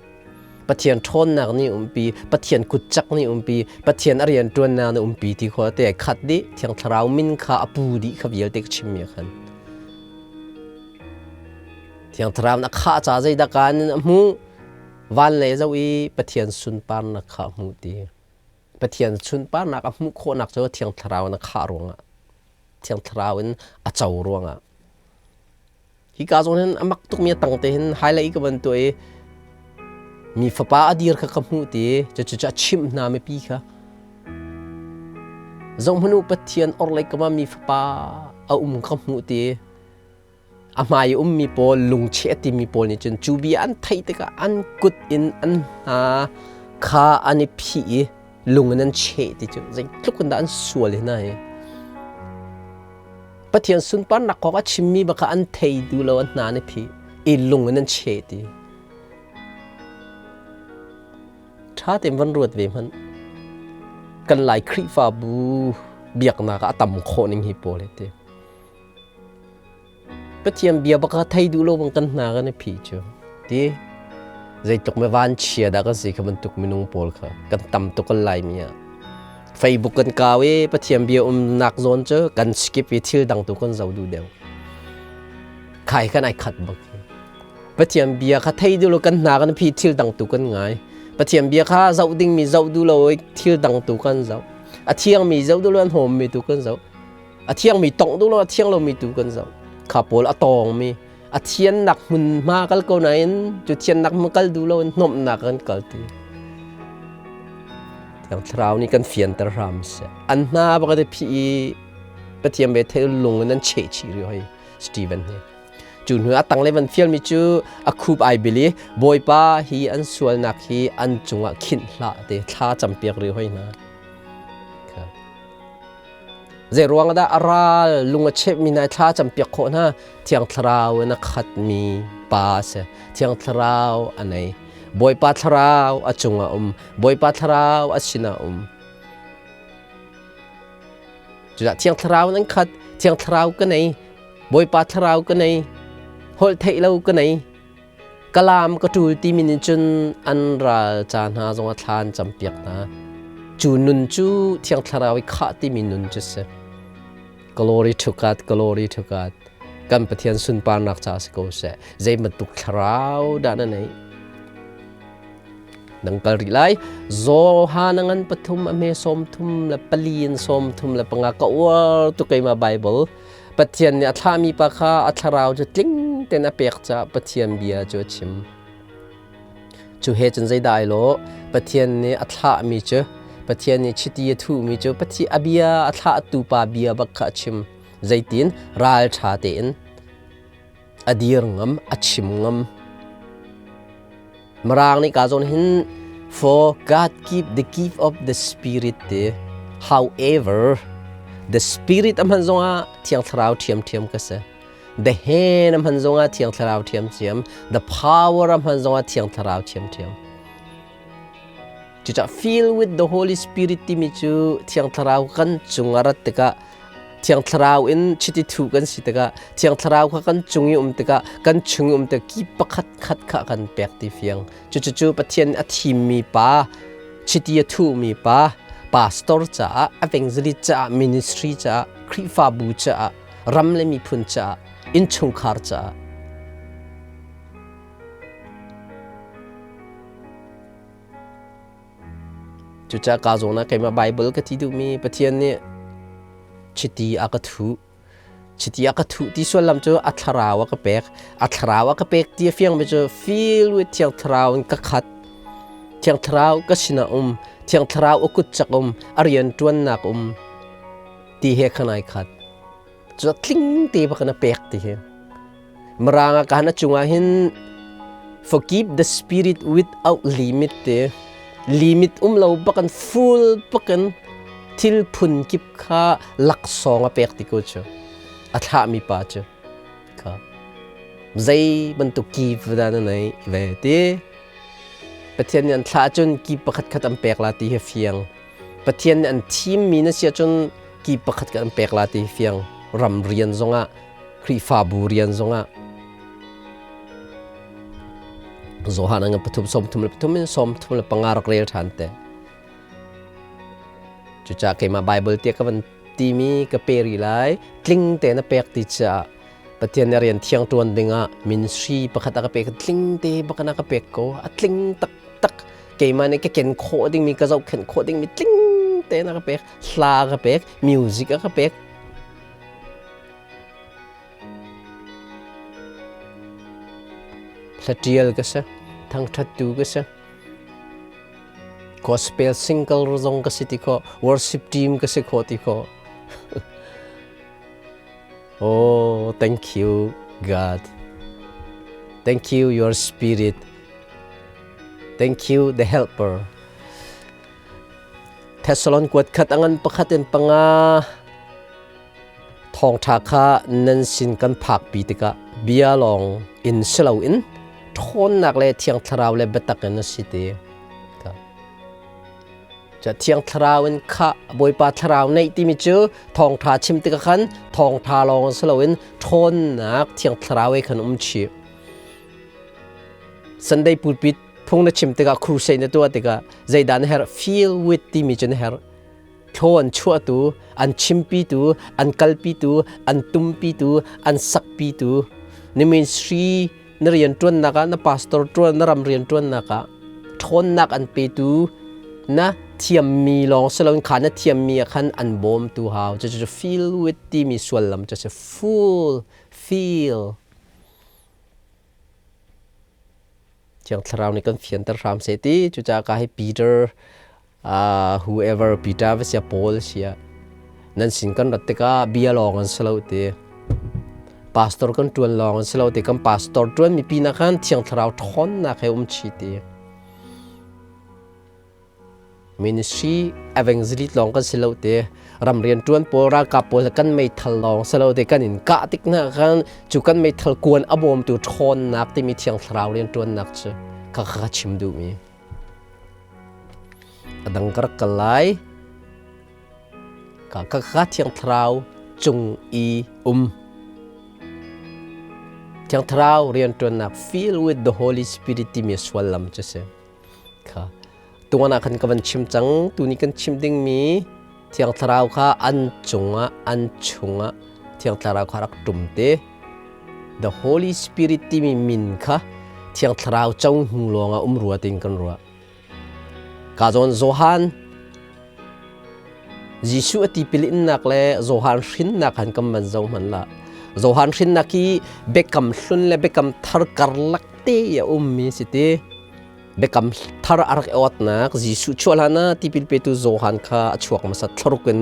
Pathian ṭhawnnak nih umpi. Pathian kutcak nih umpi. Pathian a rianṭuannak nih umpi ti khua te khat dih. Thiang Thlarau min kha a pu dih kha vialte ka chimmi khan. Thiang Thlarau na khah ca zeidah kaan in a hmuh? Van lei zoh i Pathian sunparnak kha a hmuh ti. Pathian sunparnak a hmuh khawhnak cu Thiang Thlarau in a khah ruangah, Thiang Thlarau in a co ruangah. Hi ka zawn hin a mak tukmi a tang te hin highlight ka van tuah i mi fapa a dir kha ka hmuh ti cucu a chimh hna mipi kha. Zohhmanh u Pathian orhlei kam ah mi fapa a um ka hmuh ti. A hmai i ummi pawl lungcheh a timi pawl nih cun cu bia an theih tikah an kut in an hna kha an i phih i lung in an cheh ti cu zeitluk in dah an sual hi hna hi. Pathian sunparnak kong a chimmi bak kha an thei duh lo an hna an i phih i lung in an cheh ti. Ṭha tein van ruat ve hmanh. Kan Lai Khrihfabu biaknak ah a tam khawh ning hi pawl hi ti. Pathian bia bak kha thei duh lo bang kan hna kan i phih cu. Ti zeitluk me vanchia dah kan si kha bantuk minung pawl kha kan tam tuk kan Laimi ah. Facebook kan kau i Pathian bia umnak zawn cu kan skip i thil dang tu kan zoh duh deuh. Khai kan ai khat bak. Pathian bia kha thei duh lo kan hna kan phi thil dang tu kan ngai. Pathian bia kha zoh dingmi zoh duh lo i thil dang tu kan zoh. A thiangmi zoh duh lo an hawmmi tu kan zoh. A thiangmi tongh duh lo a thiang lomi tu kan zoh. Kha pawl a tawngmi a thiannak hmunhma kal ko nain cu thiannak hmun kal duh lo in hnomhnak kan kal ti. Thiang Thlarau nih kan fianter hram seh. An hna bak te phih i Pathian ve thei lung in an cheh chih rih hoi Stephen hi. Cu hnu a tanglei van fialmi cu a khup ai bil i Bawipa hi an sualnak hi an cungah khinh hlah te thla campiak rih hoi hna. Zei ruang dah a ral lung a chepmi hna thla campiak khawh hna? Thiang Thlarau in a khatmi pa a si. Thiang Thlarau a nei. Bawipa Thlarau a cungah um. Bawipa Thlarau a sinah um. Cudah Thiang Thlarau in an khat. Thiang Thlarau ka nei. Bawipa Thlarau ka nei. Holh theih lo ka nei. Kalaam ka ṭul timi nih cun an ral ca hna zong a thla an campiak hna. Cu nun cu Thiang Thlarau i khah timi nun cu si. Glory to God, glory to God. Kan Pathian sunparnak ca si ko seh. Zei bantuk thlarau dah na neih? Nang kal rih lai. Johan a ngan pathum a hme 34 in 35 ka uar tu keimah Bible. Pathian nih a thlahmi pa kha a thlarau cu tling tein a pek caah Pathian bia cu a chim. Cu he cun zeidah ai lawh? Pathian nih a thlahmi cu Pathian nih chiti a thuhmi cu Pathian a bia a thlahtu pa bia bak kha a chim. Zeitin ralṭha tein a dir ngam, a chim ngam. Mirang nih ka zawn hin For God give the gift of the Spirit ti. However, the Spirit a hman zongah Thiang Thlarau ṭhiamṭhiam ka si. The hand a hman zongah Thiang Thlarau ṭhiamṭhiam. The power a hman zongah Thiang Thlarau ṭhiamṭhiam. Cucaah fill with the Holy Spirit timi cu Thiang Thlarau kan cung a rat tikah Thiang Thlarau in chiti thuh kan si tikah Thiang Thlarau kha kan cung i um tikah kan chung i um tikah ki pakhat khat kha kan pek ti fiang. Cucu Pathian a thimmi pa, chiti a thuhmi pa, pastor caah, evangelist caah, ministry caah, Khrihfabu caah, ram le miphun caah, innchungkhar caah. Cucaah kaa zawn ah keimah Baibal ka ti duhmi Pathian nih chiti a ka thuh. Chiti a ka thuh ti sullam cu a thlarau a ka pek. A thlarau a ka pek ti a fiangmi cu fill with Thiang Thlarau in ka khat. Thiang Thlarau ka sinah um. Thiang Thlarau a kut cak um. A rian ṭuannak um. Ti he khan ai khat. Cu tling te bak in a pek ti hi. Mirang ah kan a cungah hin forgive the spirit without limit te limit um lo bakan full bakan thil phun kip kha laksawng a pek ti ko cu a thlahmi pa cu kha zei bantuk ki da na nei ve ti Pathian nih an thlah cun ki pakhat khat an pek la ti hi fiang Pathian nih an thimmi na si ahcun ki pakhat kan pek la ti fiang ram rian zongah Khrihfabu rian zongah Johan ang pathum 33 in 35 rak rel ṭhan te cucaah keimah Bible tia ka van timi ka pe rih lai tling te na pek ti caah Pathian nih rian thiang ṭuan dingah ministry pakhat a ka pek tling te bakan a ka pek ko a tling taktak keimah nih ka ken khawh dingmi ka zohkhenh khawh dingmi tling tein a ka pek hla a ka pek music a ka pek hlatial ka si thangthattu ka si gospel single zong ka si ti kho worship team ka si kho ti kho oh thank you God thank you your spirit Thank you, the helper. Thessalon kuat khat angan pakhat in panga thawngṭha kha nan sin kan phakpi tikah bia lawng in si loin ṭhawnnak le thiang thlarau le biatak in a si ti. Ca thiang thlarau in kha Bawipa thlarau neih timi cu thawngṭha chim tikah khan thawngṭha lawng si loin ṭhawnnak thiang thlarau he khan um chih. Sunday pulpit phung na chim tikah crusade na tuah tikah zeidah na herh feel with timi cu na herh thlaw an chuahtu an chimpitu an kalpitu an tumpitu an sakpitu na ministry na rianṭuannak ah na pastor ṭuan na ram rianṭuannak ah ṭhawnnak an petu na thiammi lawng si loin kha na thiammi ah khan an bawmtu hau cucu feel with timi suallam cu a si full feel Thiang Thlarau nih kan fianter hram seh ti cucaah ka hi Peter whoever Peter va sia Paul sia nan sin kan rat tikah bia lawng an si lo ti pastor kan ṭuan lawng an si lo ti kan pastor ṭuan mipi na khan Thiang Thlarau ṭhawnnak he um chi ti Ministry evangelist lawng kan si lo te ram rian ṭuan pawl ralkap pawl kan meithal lawng si lo te kan in kah tik hna khan cu kan meithal kuan a bawmtu ṭhawnnak timi thiang thlarau rian ṭuannak cu kha kha chim duhmi a dang ka rak kal lai ka kha kha thiang thlarau cung i um thiang thlarau rian ṭuannak fill with the Holy Spirit timi suallam cu si Kha tuan ah khan ka van chim cang. Tuni kan chim dingmi Thiang Thlarau kha an cungah an chungah Thiang Thlarau kha rak ṭum te. The Holy Spirit timi min kha Thiang Thlarau co hnu lawngah um rua tiin kan ruah. Ka zawn Johan Jesuh a tipil innak le Johan hrinnak han kan van zoh hmanh lah. Johan hrinnak hi biakam hlun le biakam thar karlak te a ummi si ti. Biakam thar a rak i awtnak Jesuh chuah hlan ah tipil petu Johan kha a chuak hmasa thlaruk in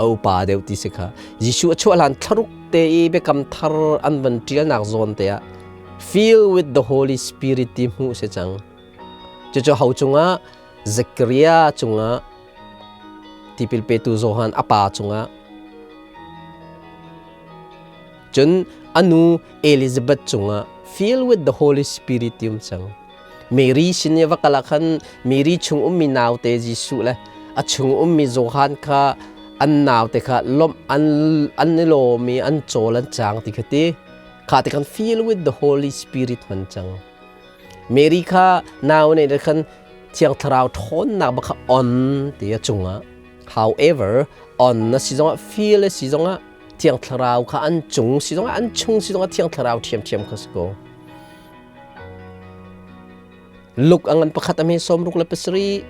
a upa deuh ti si kha. Jesuh a chuah hlan thlaruk te i biakam thar an van ṭialnak zawn te ah fill with the Holy Spirit ti hmuh si cang. Cucu ho cungah Zakaria cungah tipil petu Johan a pa cungah cun a nu Elizabeth cungah fill with the Holy Spirit ti um cang. Mary sin i va kal ah khan Mary chung ummi naute Jesuh le a chung ummi Johan kha an naute kha lawmh an an i lawm i an cawl an cang ti kha ti. Kha ti khan fill with the Holy Spirit man cang. Mary kha nau ne khan Thiang Thlarau ṭhawnnak bak kha on ti a cungah. However, on na si zongah feel a si zongah Thiang Thlarau kha an cung si zongah an chung si zongah Thiang Thlarau ṭhiamṭhiam kha si ko. Luke a ngan pakhat a hme 67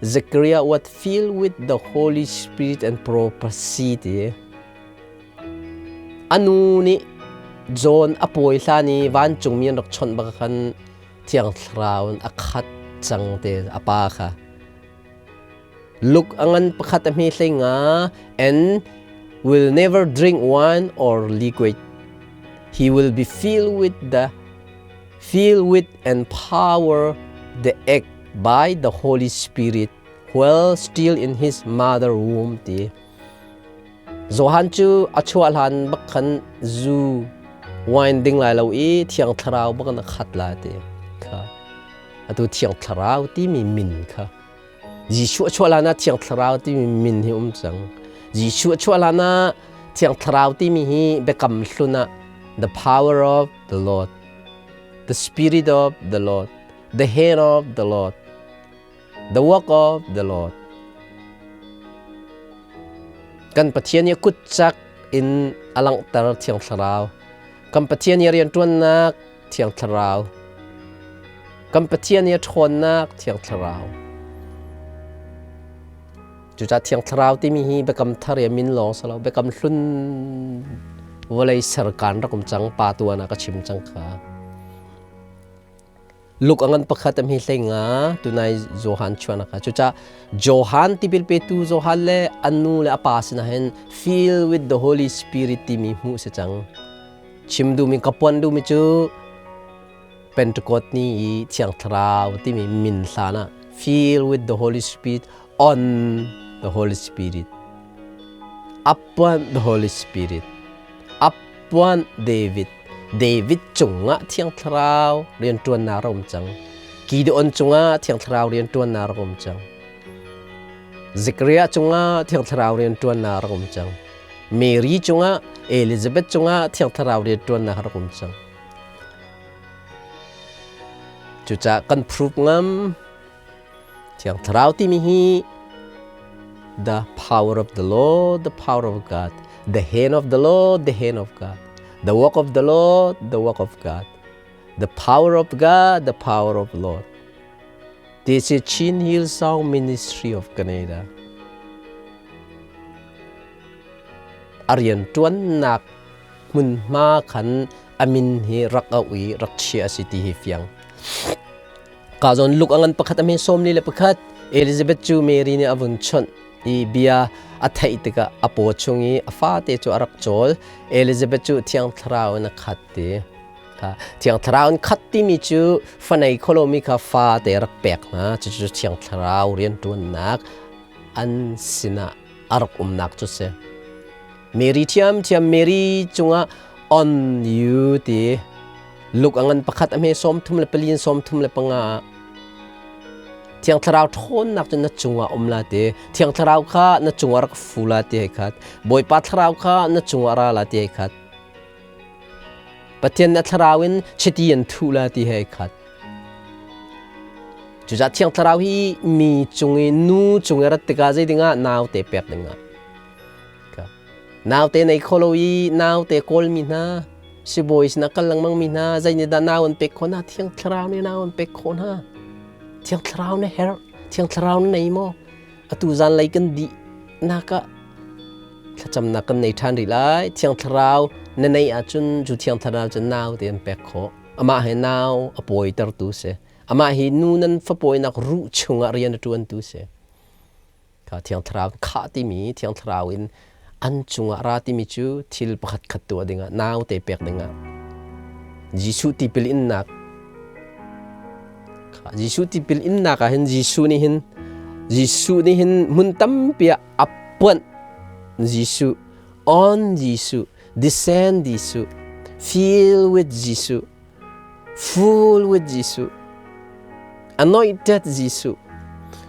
Zechariah was filled with the Holy Spirit and prophecy ti. A nu nih John a pawi hlan i vancungmi an rak chawnh bak khan Thiang Thlarau in a khat cang te a pa kha. Luke a ngan pakhat a hme hlei nga and will never drink wine or liquid. He will be filled with the filled with and power the egg by the Holy Spirit while still in his mother womb ti. Johan cu a chuah hlan bak khan zu wine ding lai lo i Thiang Thlarau bak in a khat la ti kha. Atu Thiang Thlarau timi min kha Jesuh a chuah hlan ah Thiang Thlarau timi min hi um cang. Jesuh a chuah hlan ah Thiang Thlarau timi hi biakam hlun ah the power of the Lord, the spirit of the Lord, the hand of the Lord, the work of the Lord. Kan Pathian i kutcak in a langhter Thiang Thlarau. Kan Pathian i rianṭuannak Thiang Thlarau. Kan Pathian i a ṭhawnnak Thiang Thlarau. Cucaah Thiang Thlarau timi hi biakam thar i a min lawng si lo, biakam hlun vawlei serkan rak um cang pa tuan ah ka chim cang kha. Luke a ngan pakhat a hme hlei nga tunai Johan chuan kha. Cucaah Johan tipil petu Johan le a nu le a pa sinah hin fill with the Holy Spirit timi hmuh si cang. Chim duhmi ka puan duhmi cu Pentecost ni i Thiang Thlarau timi min hlan ah fill with the Holy Spirit on the Holy Spirit upon the Holy Spirit upon David David cungah Thiang Thlarau rianṭuannak a um cang Gideon cungah Thiang Thlarau rianṭuannak a um cang Zechariah cungah Thiang Thlarau rianṭuannak a um cang Mary cungah Elizabeth cungah Thiang Thlarau rianṭuannak a rak um cang. Cucaah kan proof ngam Thiang Thlarau timi hi the power of the Lord, the power of God, the hand of the Lord, the hand of God, the work of the Lord, the work of God, the power of God, the power of Lord. This is Chin Hill Song Ministry of Canada. A rianṭuannak hmunhma khan a min hi rak auh i rak chiah a si ti hi fiang. Ka zawn luk a ngan pakhat a hme 41 Elizabeth cu Mary nih a vun chawnh i bia a theih tikah a paw chung i a fate cu a rak cawl. Elizabeth cu Thiang Thlarau in a khat ti. Thiang Thlarau in khat timi cu fanei kholomi kha fate rak pek hna. Cucu Thiang Thlarau rianṭuannak an sinah a rak umnak cu si. Mary ṭhiamṭhiam Mary cungah on you ti luk a ngan pakhat a hme 34 in 35 ah Thiang Thlarau ṭhawnnak cu na cungah um la ti Thiang Thlarau kha na cungah rak fu la ti hei khat Bawipa Thlarau kha na cungah ra la ti hei khat Pathian na thlarau in chiti an thuh la ti hei khat Cucaah Thiang Thlarau hi mi cung i nu cung i rat tikah zei dingah naute pek dingah naute nei kho lo i naute kawlmi hna sibawi sinah kal lengmang mi hna zei nih dah nau an pek khawh hna Thiang Thlarau nih nau an pek khawh hna Thiang Thlarau na herh Thiang Thlarau na nei maw atu zanlei kan dih nak ah thlacamnak kan nei ṭhan rih lai Thiang Thlarau na neih ahcun cu Thiang Thlarau cu nau te an pek khawh amah he nau a pawitertu si amah hi nu nan fapawinak ruh chungah rian a ṭuantu si kha Thiang Thlarau khah timi Thiang Thlarau in an cungah ra timi cu thil pakhat khat tuah dingah naute pek dingah Jesuh tipil innak. Jesuh tipil innak ah hin Jesuh nih hin Jesuh nih hin hmun tampi ah a puanh Jesuh on Jesuh descend Jesuh fill with Jesuh full with Jesuh anointed Jesuh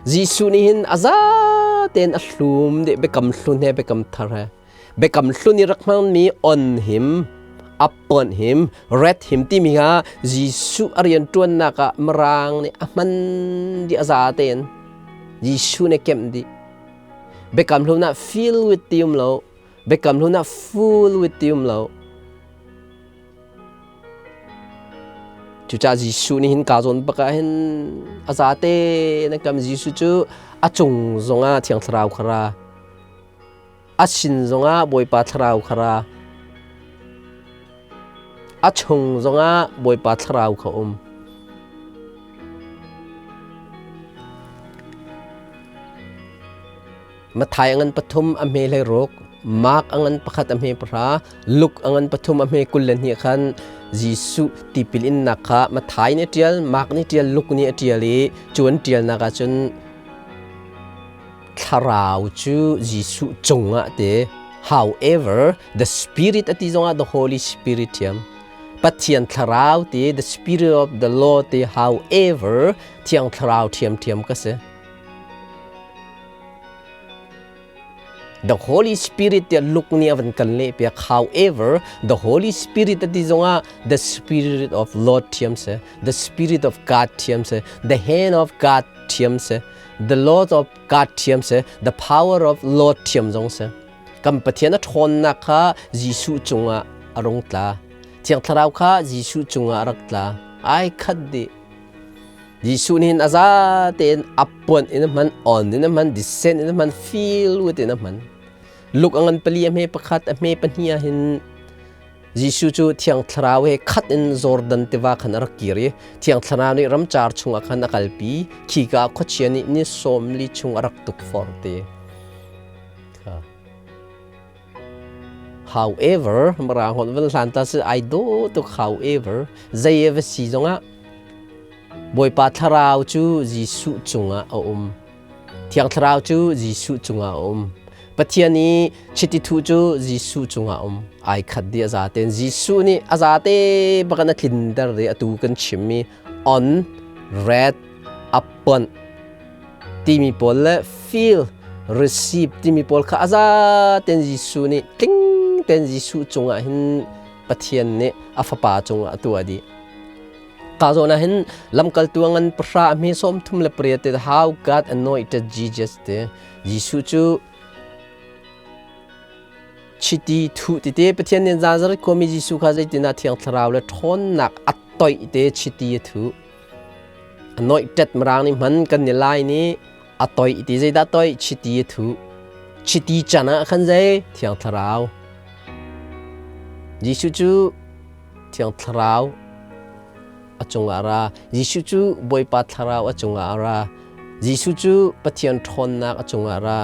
Jesuh nih hin a za tein a hlum dih biakam hlun he biakam thar he Biakam hlun i rak hmangmi on him, upon him, red him timi kha Jesuh a rianṭuannak ah Mirang nih a hman dih a za tein Jesuh nih kemh dih. Biakam hlun ah fill with ti um lo, biakam hlun ah full with ti um lo. Cucaah Jesuh nih hin kaa zawn bak ah hin a za tein a kam. Jesuh cu a cung zongah Thiang Thlarau kha ra. A sin zongah Bawipa Thlarau kha ra. A chung zongah Bawipa Thlarau kha um. Matthai a ngan pathum a hme hlei ruk, Mark a ngan pakhat a hme pahra, Luke a ngan pathum a hme 22 khan Jesuh tipil innak kha Matthai nih a ṭial, Mark nih a ṭial, Luke nih a ṭial i cu an ṭialnak ah cun Thlarau cu Jesuh cungah te however the spirit a ti zongah the Holy Spirit thiam Pathian thlarau te the spirit of the Lord te however Thiang Thlarau thiamthiam ka si The Holy Spirit tiah Luke nih a van kan leh piak however the Holy Spirit a ti zongah the spirit of Lord thiam si the spirit of God thiam si the hand of God thiam si the Lord of God thiam si the power of Lord thiam zong si kan Pathian a ṭhawnnak kha Jesuh cungah a rung tla Thiang Thlarau kha Jesuh cungah a rak tla ai khat dih Jesuh nih hin a za tein appuan in a hman on in a hman descend in a hman feel with in a hman luk a ngan pali a hme pakhat a hme pahnih ah hin Jesuh cu Thiang Thlarau he khat in Jordan tiva khan a rak kir i Thiang Thlarau nih ramcar chungah khan a kalpi. Khika ah khuachia nih ni 40 chung a rak tukforh te. However, mara hon van hlan ta si ai do tuk however, zei va si zongah Bawipa Thlarau cu Jesuh cungah a um. Thiang Thlarau cu Jesuh cungah a um. Pathian i chiti thuh cu Jesuh cungah a um. Ai khat dih a zaten. Jesuh nih a zate bakan a tlinter i atu kan chimmi on, red, upon timi pawl le feel, receive timi pawl kha a zaten Jesuh nih tling ten Jesuh cungah hin Pathian nih a fapa cungah a tuah dih. Ka zawn ah hin lamkaltu a ngan pahra a hme 38 te how God anointed Jesus te Jesuh cu chiti thuh tete Pathian nih Nazareth khuami Jesuh kha zeitinah Thiang Thlarau le ṭhawnnak a toih te chiti a thuh anointed mirang nih hman kan ni lai nih a toih ti zeidah toih chiti a thuh chiti can ah khan zei Thiang Thlarau Jesuh cu Thiang Thlarau a cungah a ra. Jesuh cu Bawipa Thlarau a cungah a ra. Jesuh cu Pathian ṭhawnnak a cungah a ra.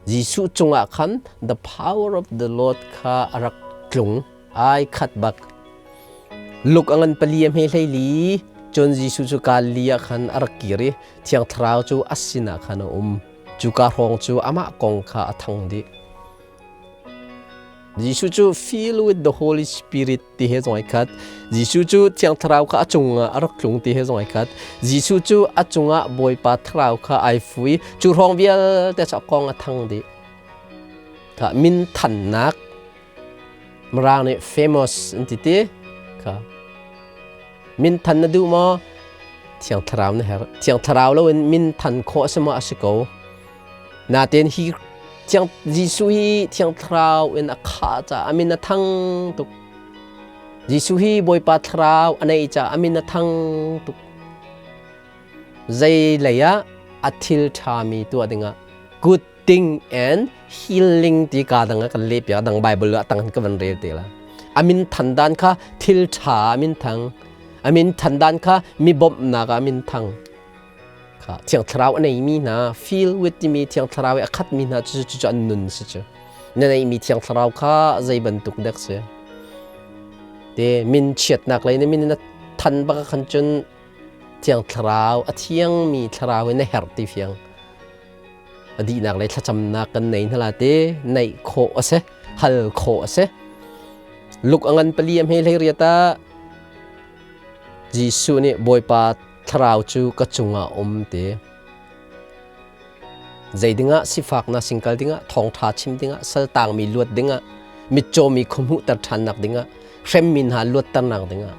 Jesuh cungah khan the power of the Lord kha a rak tlung. Ai khat bak. Luk a ngan pali a hme hleili. Cun Jesuh cu Galilee ah khan a rak kir i Thiang Thlarau cu a sinah khan a um. Cuka hrawng cu amah kong kha a thang dih. Jesuh cu fill with the Holy Spirit ti he zong ai khat. Jesuh cu Thiang Thlarau kha a cungah a rak tlung ti he zong ai khat. Jesuh cu a cungah Bawipa Thlarau kha ai fui. Cu hrawng vialte cu a kong a thang dih. Kha min thannak Mirang nih famous an ti ti. Kha min than na duh maw? Thiang Thlarau na herh. Thiang Thlarau loin min than khawh a si maw? A si ko. Natin hi Thiang Jesuh hi Thiang Thlarau in a khah caah a min a thang tuk. Jesuh hi Bawipa Thlarau a neih caah a min a thang tuk. Zei lei ah a thil ṭhami tuah dingah good thing and healing ti ka dang ah kan leh piak dang Bible ah tang ka van rel te la. A min than dan kha thil ṭha a min thang. A min than dan kha mi bawmhnak ah a min thang. Kha Thiang Thlarau a neimi hna feel with timi Thiang Thlarau i a khatmi hna cu cu an nun si cu. Na neihmi Thiang Thlarau kha zei bantuk dek si. Te min chiatnak lei na min na than bak khan cun Thiang Thlarau, a thiangmi Thlarau in na herh ti fiang. A dihnak le thlacamnak kan nei hna la te, neih khawh a si, hal khawh a si. Luk a ngan pali a hme hlei riat ah Jesuh nih Bawipa Thlarau cu ka cungah um ti. Zei dingah sifaknak singkal dingah, thawngṭha chim dingah, saltangmi luat dingah, mitcawmi khuahmuhter ṭhannak dingah, hremmi hna luatternak dingah,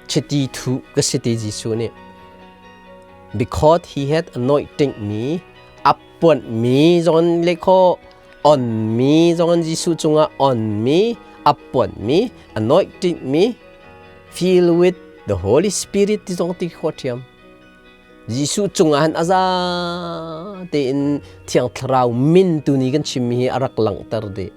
chiti thuh ka si ti Jesuh nih. Because he had anointing mi, appuanh mi zong le kho on mi zong Jesuh cungah on mi, appuanh mi, anointing mi, fill with the Holy Spirit ti zong ti kho ṭhiam. Jesuh cungah han a za tein Thiang Thlarau min tu ni kan chimmi hi a rak langhter dih.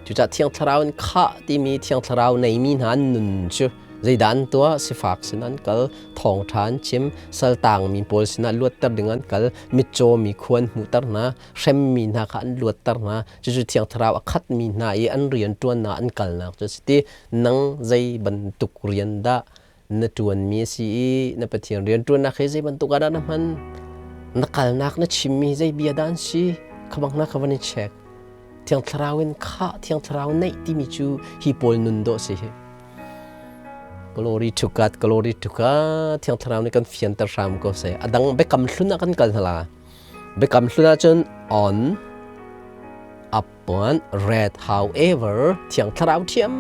Cucaah Thiang Thlarau in khah timi Thiang Thlarau neimi hna an nun cu zeidah an tuah? Sifak sin an kal, thawngṭha an chim, saltangmi pawl sinah luatter ding an kal, mitcawmi khua an hmuhter hna, hremmi hna kha an luatter hna. Cucu Thiang Thlarau a khatmi hna i an rianṭuannak an kalnak cu a si ti. Nang zei bantuk rian dah na ṭuanmi a si i na Pathian rianṭuannak hi zei bantuk ah dah na hman? Na kalnak na chimmi zei bia dah an si? Kha bang hna kha van i check. Thiang Thlarau in khah, Thiang Thlarau neih timi cu hi pawl nun dawh si hi. Glory to God, glory to God. Thiang Thlarau nih kan fianter hram ko seh. A dang biakam hlun ah kan kal hna la. Biakam hlun ahcun on, upon, read, however, Thiang Thlarau ṭhiam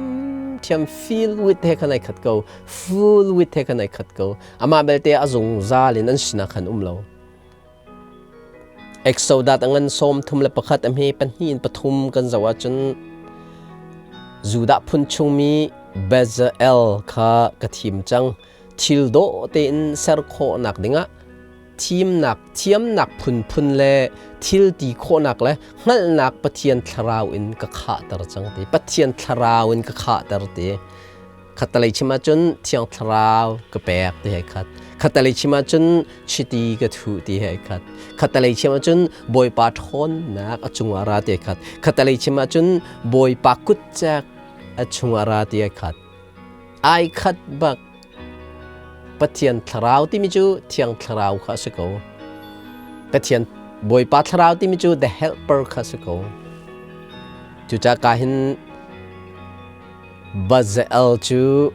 ṭhiam fill with he khan ai khat ko, full with he khan ai khat ko. Amah belte a zungzal in an sinah khan um lo. Exodus a ngan 31 a hme pahnih in pathum kan zoh ahcun Judah phun chungmi Bezalel kha ka thim cang. Thil dawh tein ser khawhnak dingah thimnak thiamnak phunphun le thil ti khawhnak le hngalhnak Pathian thlarau in ka khahter cang ti. Pathian thlarau in ka khahter ti. Khattalei chim ahcun Thiang Thlarau ka pek ti hei khat. Khattalei chim ahcun chiti ka thuh ti hei khat. Khattalei chim ahcun Bawipa ṭhawnnak a cungah ra ti hei khat. Khattalei chim ahcun Bawipa kutcek a chungah ra ti hei khat. Ai khat bak. Pathian Thlarau timi cu Thiang Thlarau kha a si ko. Pathian Bawipa Thlarau timi cu the helper kha a si ko. Cucaah ka hin Bazael cu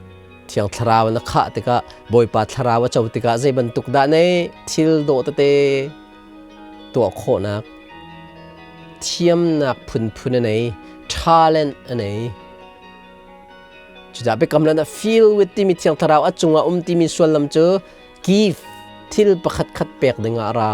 Thiang Thlarau in a khah tikah Bawipa Thlarau a co tikah zei bantuk dah ne thil dawh tete tuah khawhnak thiamnak phunphun a nei, talent a nei. Cucaah biakam lan ah fill with timi Thiang Thlarau a cungah um timi sullam cu give thil pakhat khat pek dingah a ra.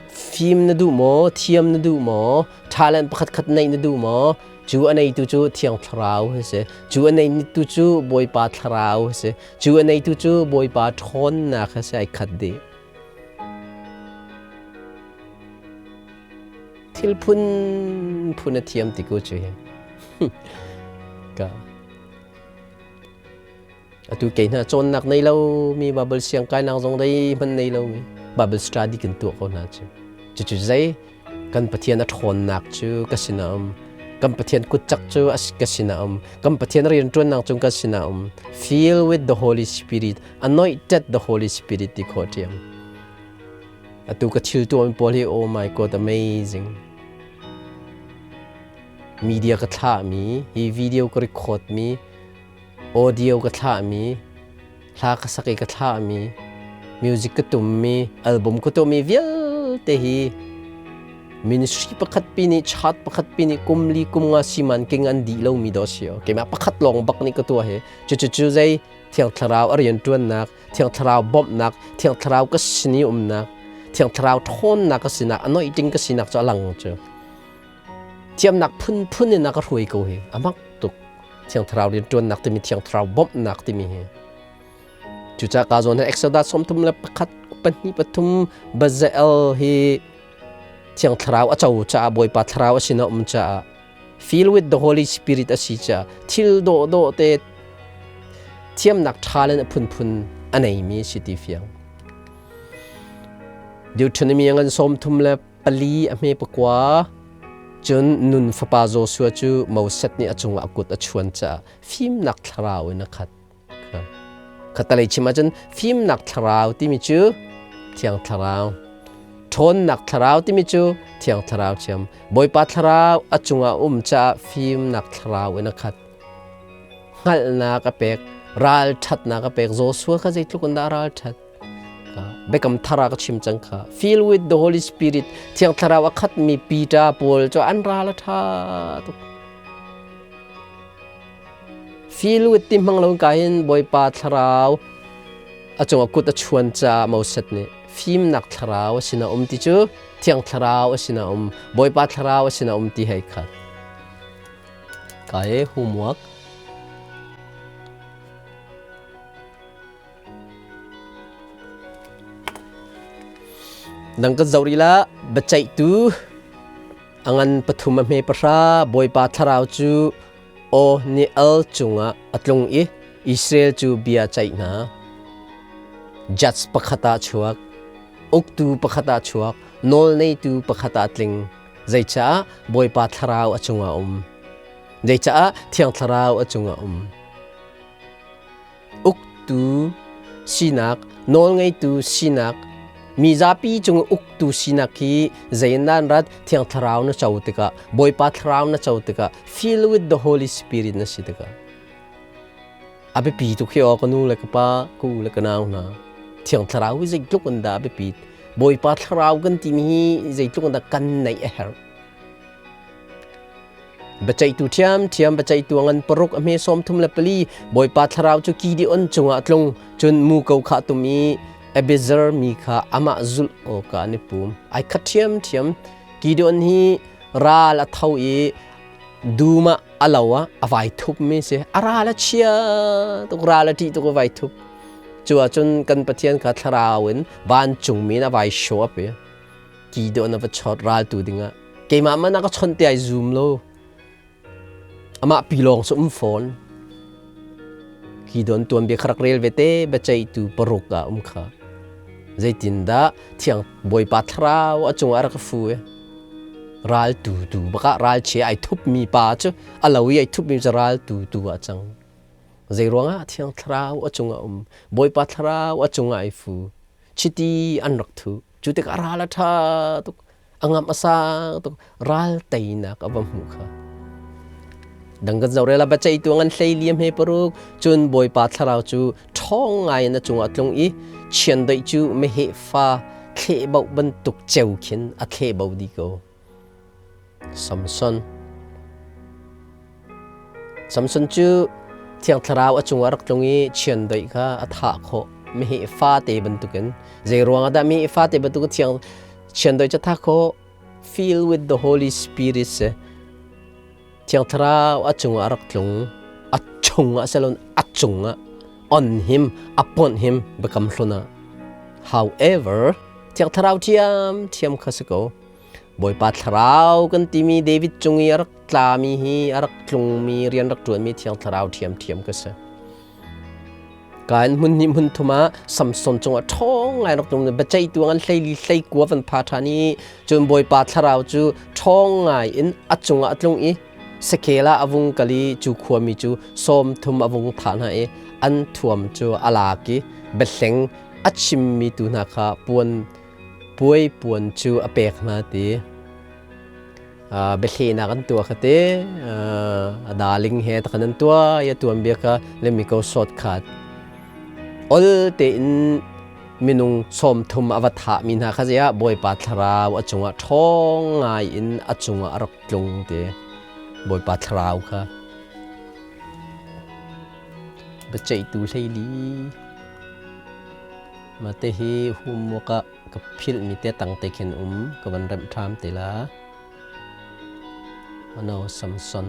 Fim na duh maw? Thiam na duh maw? Talent pakhat khat neih na duh maw? Cu a neitu cu Thiang Thlarau a si. Cu a neitu cu Bawipa Thlarau a si. Cu a neitu cu Bawipa ṭhawnnak a si ai khat dih. Thil phunphun a thiam ti ko cu hi. Ka atu kei hna cawnnak nei lo mi Bible siang kainak zong dei hman nei lo mi Bible study kan tuah ko hna cu. Cucu zei kan Pathian a ṭhawnnak cu ka sinah um. Kan Pathian kutcak cu ka sinah um. Kan Pathian rianṭuannak cu ka sinah um. Fill with the Holy Spirit, anointed the Holy Spirit ti khawh ṭhiam. Atu ka thil tuahmi pawl hi oh my god amazing. Media ka thlahmi, hi video ka record mi, audio ka thlahmi, hla ka sak i ka thlahmi, music ka tummi, album ka tuahmi vialte hi ministry pakhat pi nih chat pakhat pi nih kum li kum nga siman king an dih lomi do si keimah pakhat lawng bak nih ka tuah hi cu cu zei Thiang Thlarau a rianṭuannak, Thiang Thlarau bawmhnak, Thiang Thlarau ka sin i umnak, Thiang Thlarau ṭhawnnak ka sinak, anointing ka sinak cu a lang cu. Thiamnak phunphun in a ka hruai ko hi, a mak tuk. Thiang Thlarau rianṭuannak timi, Thiang Thlarau bawmhnak timi hi. Cucaah ka zawn hi Exodus 31, 2, 3, Bazael hi Thiang Thlarau a co caah Bawipa Thlarau a sin a um caah Fill with the Holy Spirit a si caah thil dawhdawh te thiamnak ṭha le a phunphun a neimi a si ti fiang. Deuteronomy ngan 34 a hme pakua cun nun fapa Joshua cu Moses nih a cungah a kut a chuan caah fimnak thlarau in a khat. Khatalei chim ahcun fimnak thlarau timi cu Thiang Thlarau. Ṭhawnnak thlarau timi cu Thiang Thlarau thiam. Bawipa thlarau a cungah um caah fimnak thlarau in a khat. Hngalhnak a pek, ralṭhatnak a pek. Joshua kha zeitluk in dah ralṭhat? Biakam thar ah ka chim cang kha. Fill with the Holy Spirit, Thiang Thlarau a khatmi Peter pawl cu an ral a ṭha tuk. Fill with ti hmang lo ka hin Bawipa thlarau a cungah kut a chuan caah Moses nih fimnak thlarau a sinah um ti cu Thiang Thlarau a sinah um, Bawipa thlarau a sinah um ti hei khat. Ka e homework. Dang kan zoh rih la, biaceihtu a ngan pathum a hme pahra Bawipa thlarau cu aw ni al cungah a tlung i Israel cu bia ceih hna. Judge pakhat ah chuak, uktu pakhat ah chuak, nawlneitu pakhat ah tling. Zeicah Bawipa thlarau a cungah um? Zeicah Thiang Thlarau a cungah um? Uktu sinak, nawlngeitu sinak, mi zapi cung uktu sinak hi zeinan rat Thiang Thlarau na co tikah, Bawipa Thlarau na co tikah, fill with the Holy Spirit na si tikah. A biapi tuk hi aw ka nu le ka pa, ka u le ka nau hna. Thiang Thlarau hi zeitluk in dah a biapit. Bawipa Thlarau kan timi hi zeitluk in dah kan neih a herh. Biaceihtu ṭhiamṭhiam, biaceihtu a ngan paruk, a hme 34, Bawipa thlarau cu Gideon cungah a tlung, cun muko kha a tum i Abiezer mi kha amah zulh awkah an i pum. Ai khat ṭhiamṭhiam. Gideon hi ral a tho i dum ah a lo ah a vai thupmi si. A ral a chia tuk, ral a ṭih tuk a vai thup. Cu ahcun kan Pathian kha thlarau in vancungmi in a vai show up i Gideon a va chawt raltu dingah keimah man a ka chawnh ti ai zum lo amah pi lawng cu um fawn Gideon tuanbia kha rak rel ve te biaceihtu paruk ah um kha zeitindah thiang bawipa thlarau a cungah rak fu i ral tu tu bakah ral chia ai thup mi pa cu a lo i ai thup mi cu ral tu tu ah cang zei ruangah thiang thlarau a cungah um bawipa thlarau a cungah ai fu chiti an rak thu cu tikah ral a ṭha tuk a ngamh a sang tuk ral teinak a va hmuh kha dang kan zoh rel a biaceihtu ngan hlei liam he paruk cun bawipa thlarau cu ṭhawng ngai in a cungah tlung i chiandeih cu meheh fa thlehboh bantuk ceu khin a thlehbo dih ko Samson Samson cu Thiang Thlarau a cungah rak tlung i chiandeih kha a thah khawh meheh fate bantukin zei ruangah dah meheh fate bantukin thiang chiandeih cu a thah khawh fill with the Holy Spirit si Thiang Thlarau a cungah rak tlung a chungah selon a cungah on him a ponh him biakam hlun ah however Thiang Thlarau thiam thiam kha si ko Bawipa thlarau kan timi David cung i a rak tlami hi a rak tlungmi rian rak ṭuanmi Thiang Thlarau ṭhiamṭhiam ka si. Kain hmun hnih hmun thum ah Samson cungah ṭhawng ngai rak tlung biaceihtu an hleili hleikua van pha ṭhan i cun Bawipa thlarau cu ṭhawng ngai in a cungah a tlung i Sekel ah a vung kal i cu khuami cu 30 a vung thah hna i an thuam cu a lak i biahleng a chimmi tu hna kha puan puai puan cu a pek hna ti biahlehnak an tuah kha te a darling he takhan an tuah i a tuanbia kha let me go shortcut ol tein minung 30 a va thahmi hna kha ziah Bawipa thlarau a cungah ṭhawng ngai in a cungah a rak tlung te Bawipa thlarau kha biaceihtu hleili Mah te hi homework ah ka philhmi te tang te khin um ka van remh ṭham te la. Ano Samson.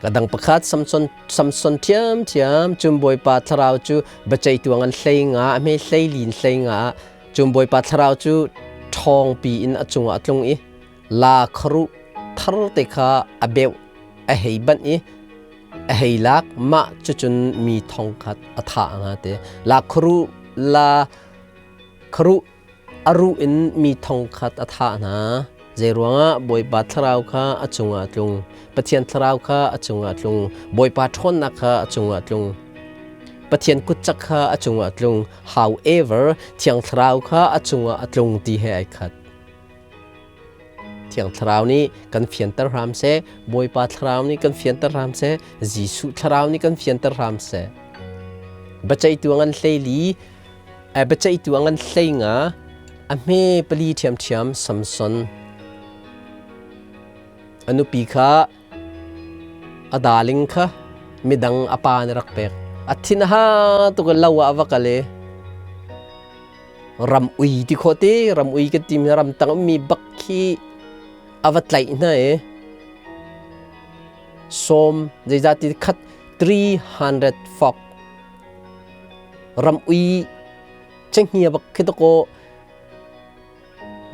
Ka dang pakhat Samson Samson ṭhiamṭhiam cun Bawipa thlarau cu biaceihtu an hlei nga a hme hlei lin hlei nga cun Bawipa thlarau cu ṭhawngpi in a cungah a tlung i la kharuh thar te kha a beuh a hei banh i a hei lak mah cucun mi thongkhat a thah nga te la kharuh la kharuh a ruh in mi thongkhat a thah hna. Zeiruangah Bawipa thlarau kha a cungah a tlung, Pathian thlarau kha a cungah a tlung, Bawipa ṭhawnnak kha a cungah a tlung. Pathian kutcak kha a cungah a tlung. However, Thiang Thlarau kha a cungah a tlung ti he ai khat. Thiang Thlarau nih kan fianter hram seh, Bawipa Thlarau nih kan fianter hram seh, Jesuh Thlarau nih kan fianter hram seh. Biaceihtu a ngan 14, biaceihtu a ngan 15, a hme pali ṭhiamṭhiam Samson. A nupi kha a darling kha midang a pa nih rak pek. A thin a ha tuk i lo ah a va kal i ram ui ti khawh ti ram ui kan timi ram tang ummi bak khi a va tlaih hna i sawm zeizah ti khat 300 fok ram ui cenghngia bak khi dakaw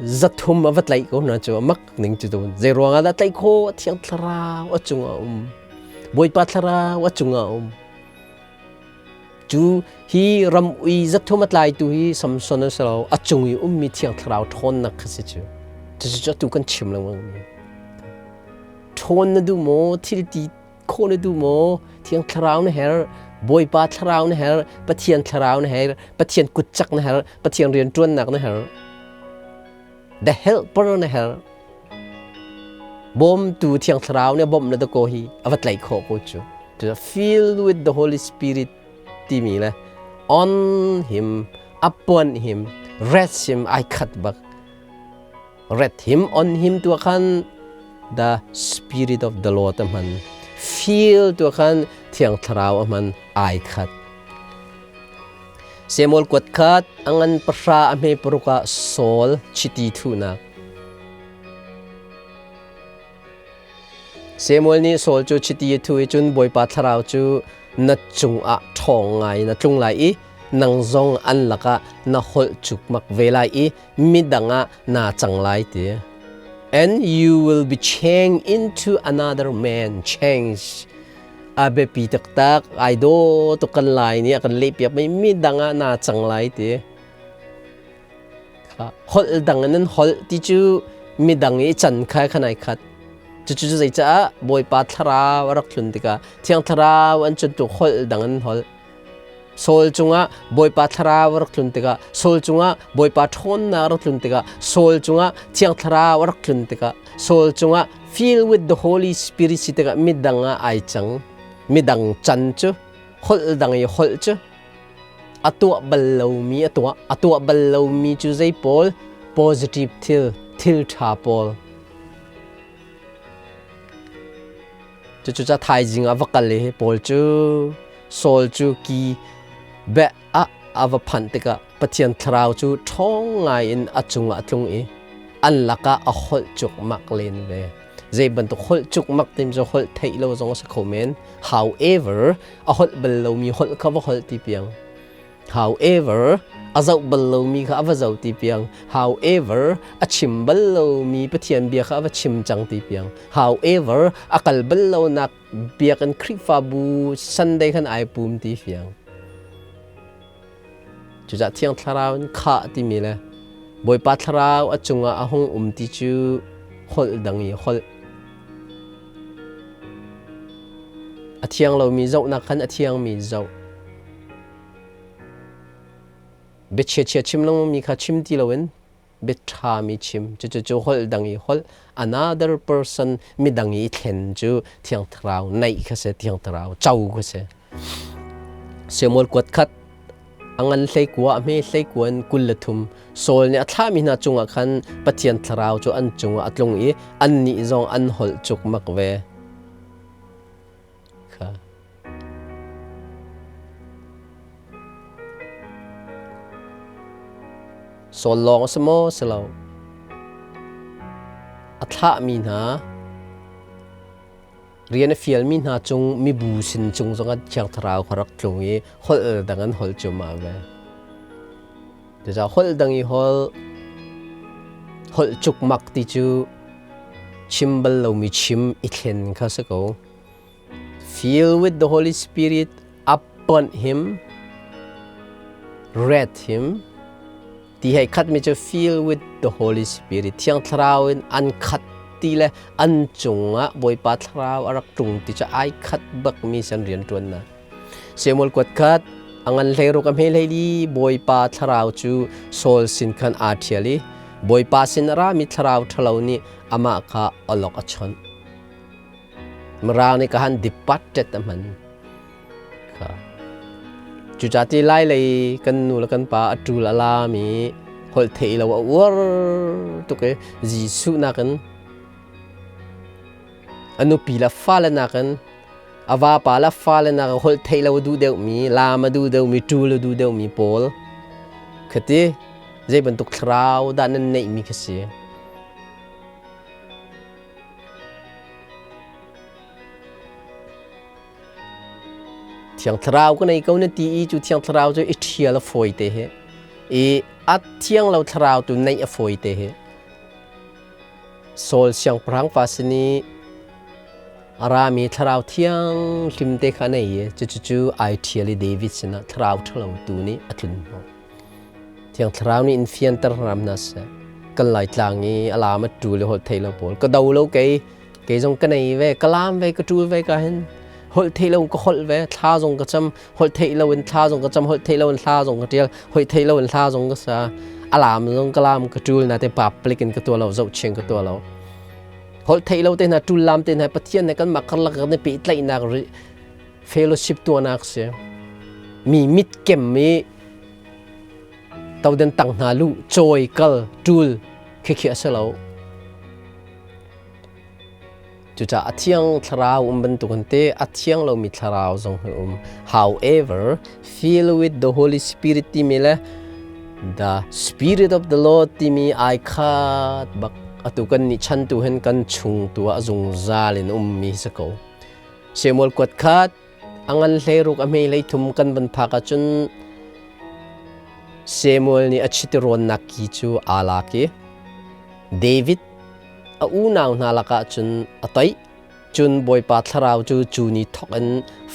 300 a va tlaih ko hna cu a mak ning cu tu zei ruangah dah tlaih khawh? Thiang Thlarau a cungah um, Bawipa Thlarau a cungah um. Cu hi ram ui 300 a tlaitu hi Samson a si lo, a cung i ummi Thiang Thlarau ṭhawnnak kha si cu. Cucu atu kan chim lengmang mi. Ṭhawn na duh maw? Thil ti khawh na duh maw? Thiang Thlarau na herh, Bawipa Thlarau na herh, Pathian Thlarau na herh, Pathian kutcak na herh, Pathian rianṭuannak na herh. The helper na herh. Bawmtu Thiang Thlarau nih bawmh na da ko hi a va tlaih khawh ko cu. To fill with the Holy Spirit timi le on him, upon him, rest him ai khat bak. Ret him on him tu khan the Spirit of the Lord a hman. Feel tu khan Thiang Thlarau a hman ai khat. Samuel kuat khat angan 10 a hme 6 ah Saul chiti thuhnak. Samuel nih Saul cu chiti a thuh i cun Bawipa Thlarau cu na cungah ṭhawng ngai na tlung lai i nang zong an lakah na holh cukmak ve lai i midang ah naa cang lai ti. And you will be changed into another man. Change. A biapi taktak. Ai daw tuk kan lai nih a kan lehpiak mi midang ah naa cang lai ti. Holh dang in an holh ti cu midang i can kha khan ai khat. Cucu cu zeicaah Bawipa Thlarau a rak tlun tikah Thiang Thlarau an cun tuk holh dang in holh. Saul cungah Bawipa Thlarau a rak tlun tikah, Saul cungah Bawipa ṭhawnnak a rak tlun tikah, Saul cungah Thiang Thlarau a rak tlun tikah, Saul cungah fill with the Holy Spirit si tikah midang ah ai cang. Midang can cu holh dang i holh cu a tuah bal lomi a tuah. A tuah bal lomi cu zei pawl? Positive thil, thil ṭha pawl. Cucu ca thaizing ah va kal i Paul cu Saul cu ki beh ah a va phanh tikah Pathian thlarau cu ṭhawng ngaiin a cungah a tlung i an lakah a holh cukmak len ve. Zei bantuk holh cukmak timi cu holh theih lo zong a si kho men. However, a holh bal lomi holh kha va holh ti piang. However, a zoh bal lomi kha a va zoh ti piang. However, a chim bal lomi Pathian bia kha a va chim cang ti piang. However, a kal bal lonak biakinn Khrihfabu Sunday khan ai pum ti fiang. Cucah Thiang Thlarau in khah timi le Bawipa Thlarau a cungah a hung um ti cu holh dang i holh. A thiang lomi zohnak khan a thiangmi zoh. Biachiachia chim lengmangmi kha chim ti loin biaṭhami chim. Cucu holh dang i holh, another person midang i thlen cu Thiang Thlarau naih kha si, Thiang Thlarau co kha si. Samuel kuat khat a ngan 19 a hme 19 in 23 Saul nih a thlahmi hna cungah khan Pathian Thlarau cu an cungah a tlung i annih zong an holh cukmak ve. Kha. Saul lawng a si maw? Si lo. A thlahmi hna, rian a fialmi hna cung mibu sin cung zongah Thiang Thlarau kha rak tlung i holh dang an holh cuahmah ve. Cucaah holh dang i holh, holh cukmak ti cu chim bal lomi chim i thlen kha si ko. Fill with the Holy Spirit, upon him, read him. Ti hei khat mi cu fill with the Holy Spirit, Thiang Thlarau in an khat ti le an cungah Bawipa Thlarau a rak tlung ti cu ai khat bak mi san rian ṭuan na. Samuel kuat khat a ngan hlei ruk a hme hlei li Bawipa Thlarau cu Saul sin khan aa ṭhial i Bawipa sin a rami thlarau ṭhalo nih amah kha awlok a chawnh. Mirang nih ka han departed a hman. Kha. Cuca ti lai lei kan nu le kan pa a ṭul a lam i holh theih lo a uar tuk i Jesuh nakin a nupi le fale nakin a vapa le fale nakin holh theih lo a duh deuhmi, laam a duh deuhmi, ṭul a duh deuhmi pawl khati zei bantuk thlarau dah nan neihmi kha si. Thiang Thlarau ka nei ko na ti i cu Thiang Thlarau cu i ṭhial a fawi te hi. I a thiang lo thlarau tu neih a fawi te hi. Saul siangpahrang pa sin i a rami thlarau thiang hlim te kha nei i cucu ai ṭhial i David sinah thlarau ṭhalo tu nih a tlun hnawh. Thiang Thlarau nih in fianter hram hna seh. Kan Laitlang i a lam a ṭul i holh thei lo pawl ka do lo kei kei zong ka nei ve ka lam ve ka ṭul ve ka hin holh thei lo ka holh ve thla zong ka cam holh theih lo in thla zong ka cam holh theih lo in hla zong ka ṭial holh theih lo in hla zong ka sa a lam zong ka lam ka ṭul na te public in ka tuah lo zohching ka tuah lo holh theih lo te hna ṭul lam te hna Pathian ne kan mah karlak kan i pehtlaihnak fellowship tuahnak si mi mit kem i toden tang hna lu cawi kal ṭul khikhi a si lo. Cucaah a thiang thlarau um bantukin te a thiang lomi thlarau zong hi um. However, fill with the Holy Spirit timi le the Spirit of the Lord timi ai khat bak atu kan nih chan tu hin kan chung tu ah zungzal in ummi si ko. Samuel kuat khat A ngan hleiruk a hme hleithum kan van phak ahcun Samuel nih a chiti-rawnnak ki cu aa lak i David a unau hna lakah cun a toih. Cun Bawipa thlarau cu cu ni thawk in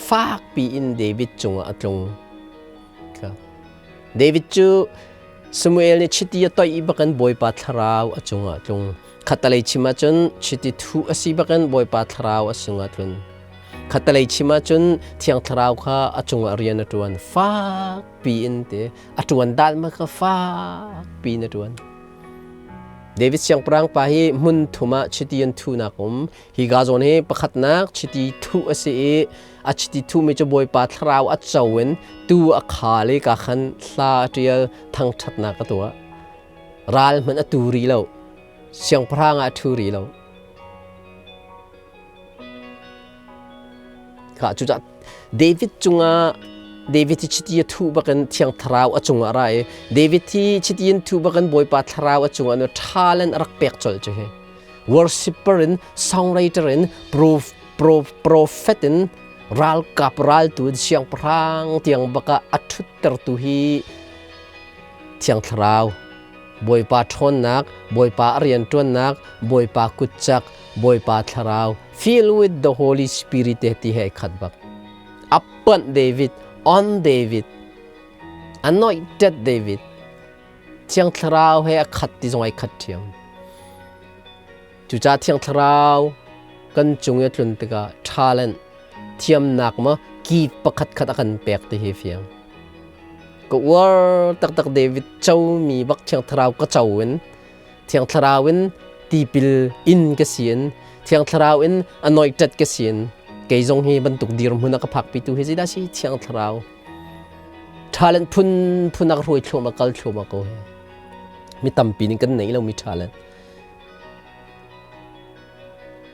fakpi in David cungah a tlung. David cu Samuel nih chiti a toih bakin Bawipa thlarau a cungah a tlung. Khattalei chim ahcun chiti thuh a si bakin Bawipa thlarau a cungah a tlun. Khattalei chim ahcun Thiang Thlarau kha a cungah rian a ṭuan fakpi in ti a ṭuan dan ma kha fakpi in a ṭuan. David siangpahrang pa hi hmun thum ah chiti an thuhnak um. Hi ga zawn hi pakhatnak chiti thuh a si i a chiti thuhmi cu Bawipa Thlarau a co in tu a khal i ka khan hla a ṭial thangṭhatnak a tuah. Ral hmanh a tu rih lo. Siangpahrang ah a ṭhu rih lo. Kha cucah David cungah David hi chiti a thuh bakin Thiang Thlarau a cungah ra i David hi chiti in thuh bakin Bawipa Thlarau a cungah no talent a rak pek colh cu hi. Worshipper in songwriter in prof, prof, prophet in ralkap raltu in siangpahrang tiang baka a ṭhuttertu hi Thiang Thlarau Bawipa ṭhawnnak, Bawipa a rianṭuannak, Bawipa kutcak, Bawipa Thlarau, fill with the Holy Spirit te ti he khat bak. Upon David, on David, anointed David, Thiang Thlarau he a khat ti zong ai khat ṭhiam. Cucaah Thiang Thlarau kan cung i a tlun tikah talent, thiamnak ma ki pakhat khat a kan pek ti hi fiang. Ka uar taktak David comi bak Thiang Thlarau ka co in Thiang Thlarau in tipil in ka si in Thiang Thlarau in anointed ka si in kei zong hi bantuk dirhmun a ka phakpitu hi zeidah si Thiang Thlarau talent phun phun a ka hruai thluahmah kal thluahmah ko hi mi tampi nih kan nei lomi talent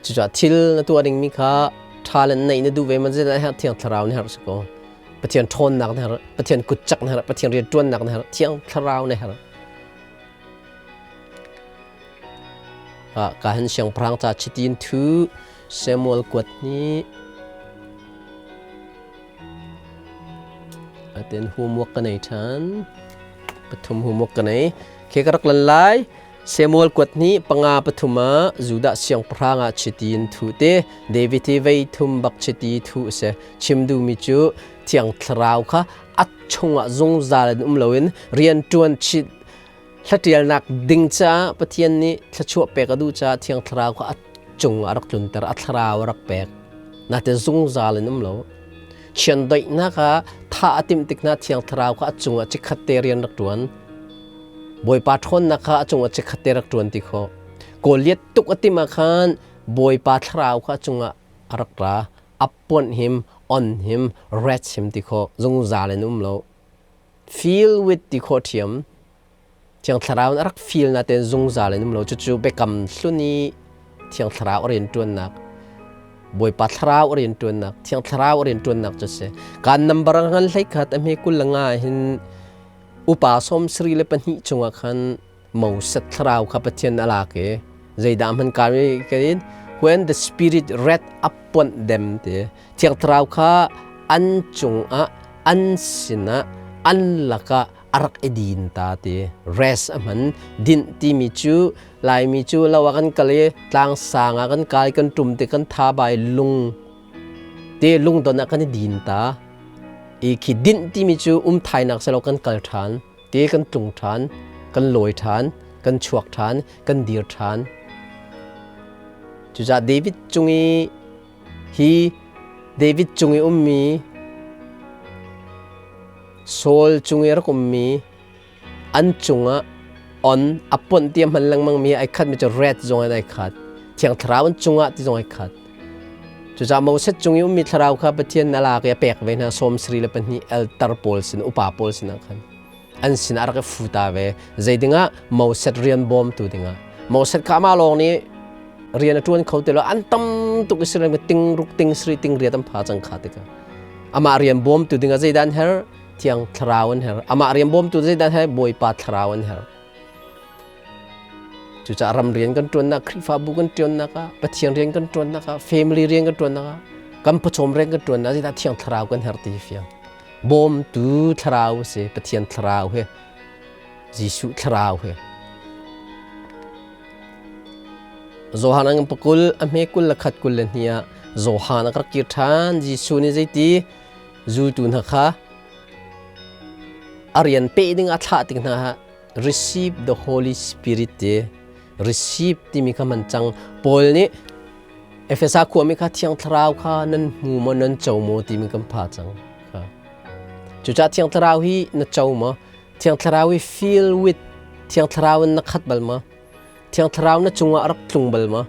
Cucaah thil na tuah dingmi kha talent neih na duh ve man zeidah herh Thiang Thlarau nih herh si ko. Pathian ṭhawnnak na herh, Pathian kutcak na herh, Pathian rianṭuannak na herh, Thiang Thlarau na herh. Ka hin siangpahrang ca chitin thu Samuel kuat ni aten homework ka nei ṭhan pathum homework ka nei khe ka rak lan lai Samuel kuat hnih panga pathum ah Judah siangpahrang ah chiti in thu te David hi vei thum bak chiti thu a si. Chim duhmi cu Thiang Thlarau kha a chungah zungzal in um loin rianṭuan chit Hlatialnak ding caah Pathian nih thluachuah pek a duh caah Thiang Thlarau kha a cung ah a rak tlunter, a thlarau a rak pek. Natin zungzal in um lo. Chiandeihnak ah thah a timh tik hna Thiang Thlarau kha a cungah chikkhat te rian rak ṭuan. Bawipa ṭhawnnak kha a cungah chikkhat te rak ṭuan ti khawh. Goliath tuk a timh ah khan Bawipa thlarau kha a cungah a rak ra. Appoint him, on him, rest him ti khawh. Zungzal in um lo. Feel with ti khawh ṭhiam. Thiang Thlarau in a rak feel natein zungzal in um lo. Cucu biakam hlun i Thiang Thlarau a rianṭuannak, Bawipa Thlarau a rianṭuannak, Thiang Thlarau a rianṭuannak cu a si. Kaan nambar a ngan hlei khat a hme 25 hin upa 72 chungah khan Moses thlarau kha Pathian a lak i zeidah hman kaan in when the spirit read upon them ti Thiang Thlarau kha an cungah an sinah an lakah a rak i din ta ti rest a hman. Dinh timi cu Laimi cu lo ah kan kal i tlang sang ah kan kai, kan ṭum ti kan tha bai lung te lungdon ah kan i din ta i khi dinh timi cu um thainak selo, kan kal ṭhan te, kan tlung ṭhan, kan lawi ṭhan, kan chuak ṭhan, kan dir ṭhan. Cucaah David cung i hi David cung i ummi, Saul cung i rak ummi an cungah on a ponh ti a hman lengmang mi ai khat mi cu red zong in ai khat, Thiang Thlarau an cungah ti zong ai khat. Cucaah Moses cung i ummi thlarau kha Pathian a lak i a pek ve hna 72 eltar pawl sin, upa pawl sinah khan, an sinah a rak i fu ta ve. Zei dingah? Moses rian bawmtu dingah. Moses kha amah lawng nih rian a ṭuan kho ti lo, an tam tuk. Israel mi ting ruk ting sri ting riat an pha cang kha tikah amah rian bawmtu dingah zeidah an herh? Thiang Thlarau an herh. Amah rian bawmtu zeidah an herh? Bawipa Thlarau an herh. Cucaah ram rian kan ṭuannak, Khrihfabu kan ṭuannak ah, Pathian rian kan ṭuannak ah, family rian kan ṭuannak ah, kan pawcawm rian kan ṭuannak zeidah Thiang Thlarau kan herh ti fiang. Bawmtu Thlarau a si, Pathian Thlarau he, Jesuh Thlarau he. Johan an pakul a hme 21 22 ah Johan a rak kir ṭhan. Jesuh nih zeiti zultu hna kha a rian peh ding a thlah tik hna ah receive the Holy Spirit ti, receive timi kha man cang. Paul nih Efesa khuami kha Thiang Thlarau kha nan hmu maw, nan co maw timi kan pha cang. Cucaah Thiang Thlarau hi na co maw? Thiang Thlarau hi fill with, Thiang Thlarau in na khat bal maw? Thiang Thlarau na cungah a rak tlung bal maw?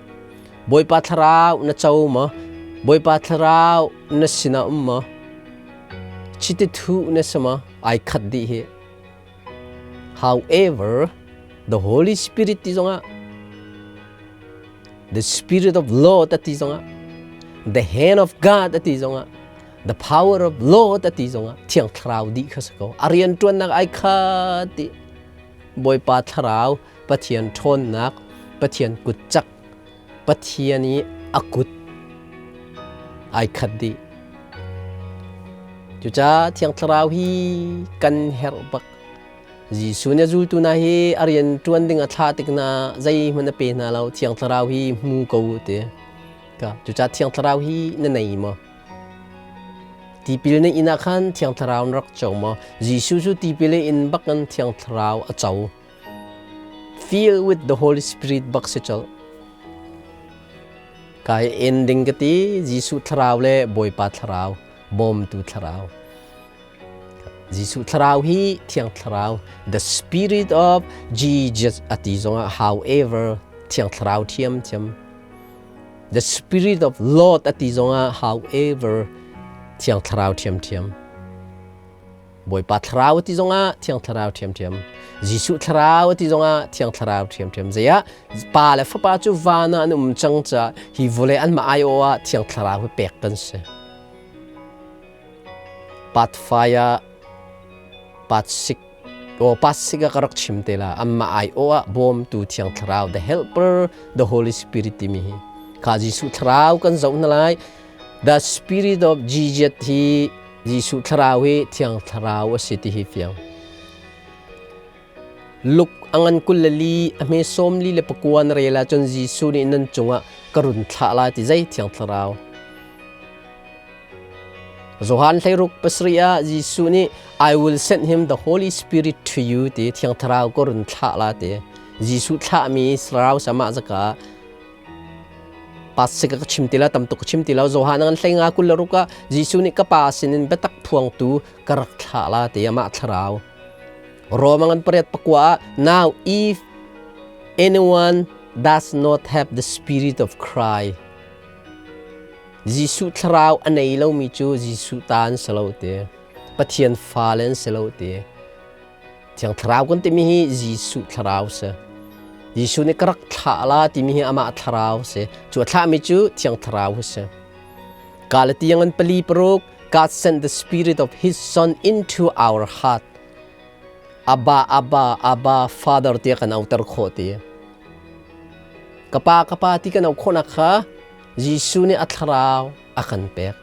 Bawipa Thlarau na co maw? Bawipa Thlarau na sinah um maw? Chiti thuh na si maw? Ai khat dih hi. However, the Holy Spirit ti zongah, the Spirit of Lord ti zongah, the hand of God ti zongah, the power of Lord ti zongah Thiang Thlarau dih kha si ko. A rianṭuannak ai khat dih. Bawipa Thlarau, Pathian ṭhawnnak, Pathian kutcak, Pathian i a kut ai khat dih. Cucaah Thiang Thlarau hi kan herh bak. Jesuh nih a zultu hna hi a rian ṭuan ding a thlah tik hna zeihmanh a pe hna lo, Thiang Thlarau hi hmu ko u ti. Cucaah Thiang Thlarau hi na nei maw? Tipil na inn ah khan Thiang Thlarau na rak co maw? Jesuh cu tipil a in bak in Thiang Thlarau a co. Fill with the Holy Spirit bak si colh. Kai ending ka ti, Jesuh Thlarau le Bawipa Thlarau, bawmtu Thlarau. Jesuh Thlarau hi Thiang Thlarau, the Spirit of Jesus a ti zongah however Thiang Thlarau thiamthiam. The Spirit of Lord a ti zongah however Thiang Thlarau ṭhiamṭhiam. Bawipa Thlarau a ti zongah Thiang Thlarau ṭhiamṭhiam. Jesuh Thlarau a ti zongah Thiang Thlarau ṭhiamṭhiam. Zeiah Pa le Fapa cu van ah an um cang caah hi vawlei anmah aiawh ah Thiang Thlarau hi pek kan si. Part 5 ah part 6 o part 6 ah ka rak chim te la. Anmah aiawh ah bawmtu Thiang Thlarau, the helper, the Holy Spirit timi hi kha Jesuh Thlarau kan zoh hna lai. The Spirit of Jesus hi Jesuh Thlarau hi Thiang Thlarau a si ti hi fiang. Luke a ngan 24 a hme 49 na rel ahcun Jesuh nih nan cungah ka run thlah lai ti zei Thiang Thlarau. Johan 16 pasarih ah Jesuh nih I will send him the Holy Spirit to you ti Thiang Thlarau ka run thlah la ti. Jesuh thlahmi thlarau sama zaka pasik ka chim ti la tam tuk ka chim ti lo. Johan an hlei nga kul le ruk ah Jesuh nih ka pa sinin biatak phuangtu ka rak thlah la ti amah thlarau. Rome an pariat pakua ah now if anyone does not have the spirit of Christ Jesuh thlarau a nei lomi cu Jesuh ta an si lo ti. Pathian fale an si lo ti. Thiang thlarau kan timi hi Jesuh thlarau si. Jesuh nih ka rak thlah la timi hi amah thlarau si. Cu a thlahmi cu Thiang Thlarau si. Galatiang an pali paruk God sent the spirit of his son into our heart. Abba, Abba, Abba, Father tiah kan auter khawh ti. Kapa, kapa ti kan auh khawhnak kha Jesuh nih a thlarau a kan pek.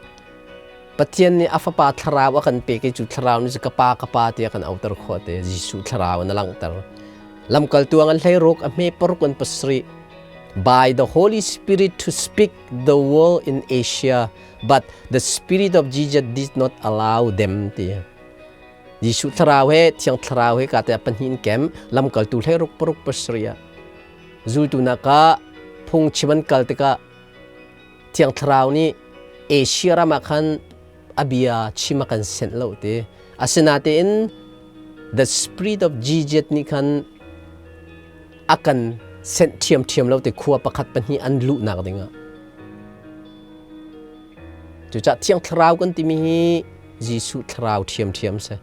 Pathian nih a fapa thlarau a kan pek i cu thlarau nih ka pa ka pa tiah kan auter khawh te Jesuh thlarau in a langhter. Lamkaltu an hleiruk a hme paruk an pasarih. By the Holy Spirit to speak the world in Asia, but the Spirit of Jesus did not allow them ti. Jesuh thlarau he Thiang Thlarau he ka te pahnih in kem lamkaltu hleiruk paruk pasarih ah Zultu nak ah phungchim an kal tikah Thiang Thlarau nih Asia ram ah khan a bia chim a kan senh lo ti. Asinain the spirit of Jesus nih khan a kan senh ṭhiamṭhiam lo ti khua pakhat pahnih an luhnak dingah. Cucaah Thiang Thlarau kan timi hi Jesuh Thlarau ṭhiamṭhiam si.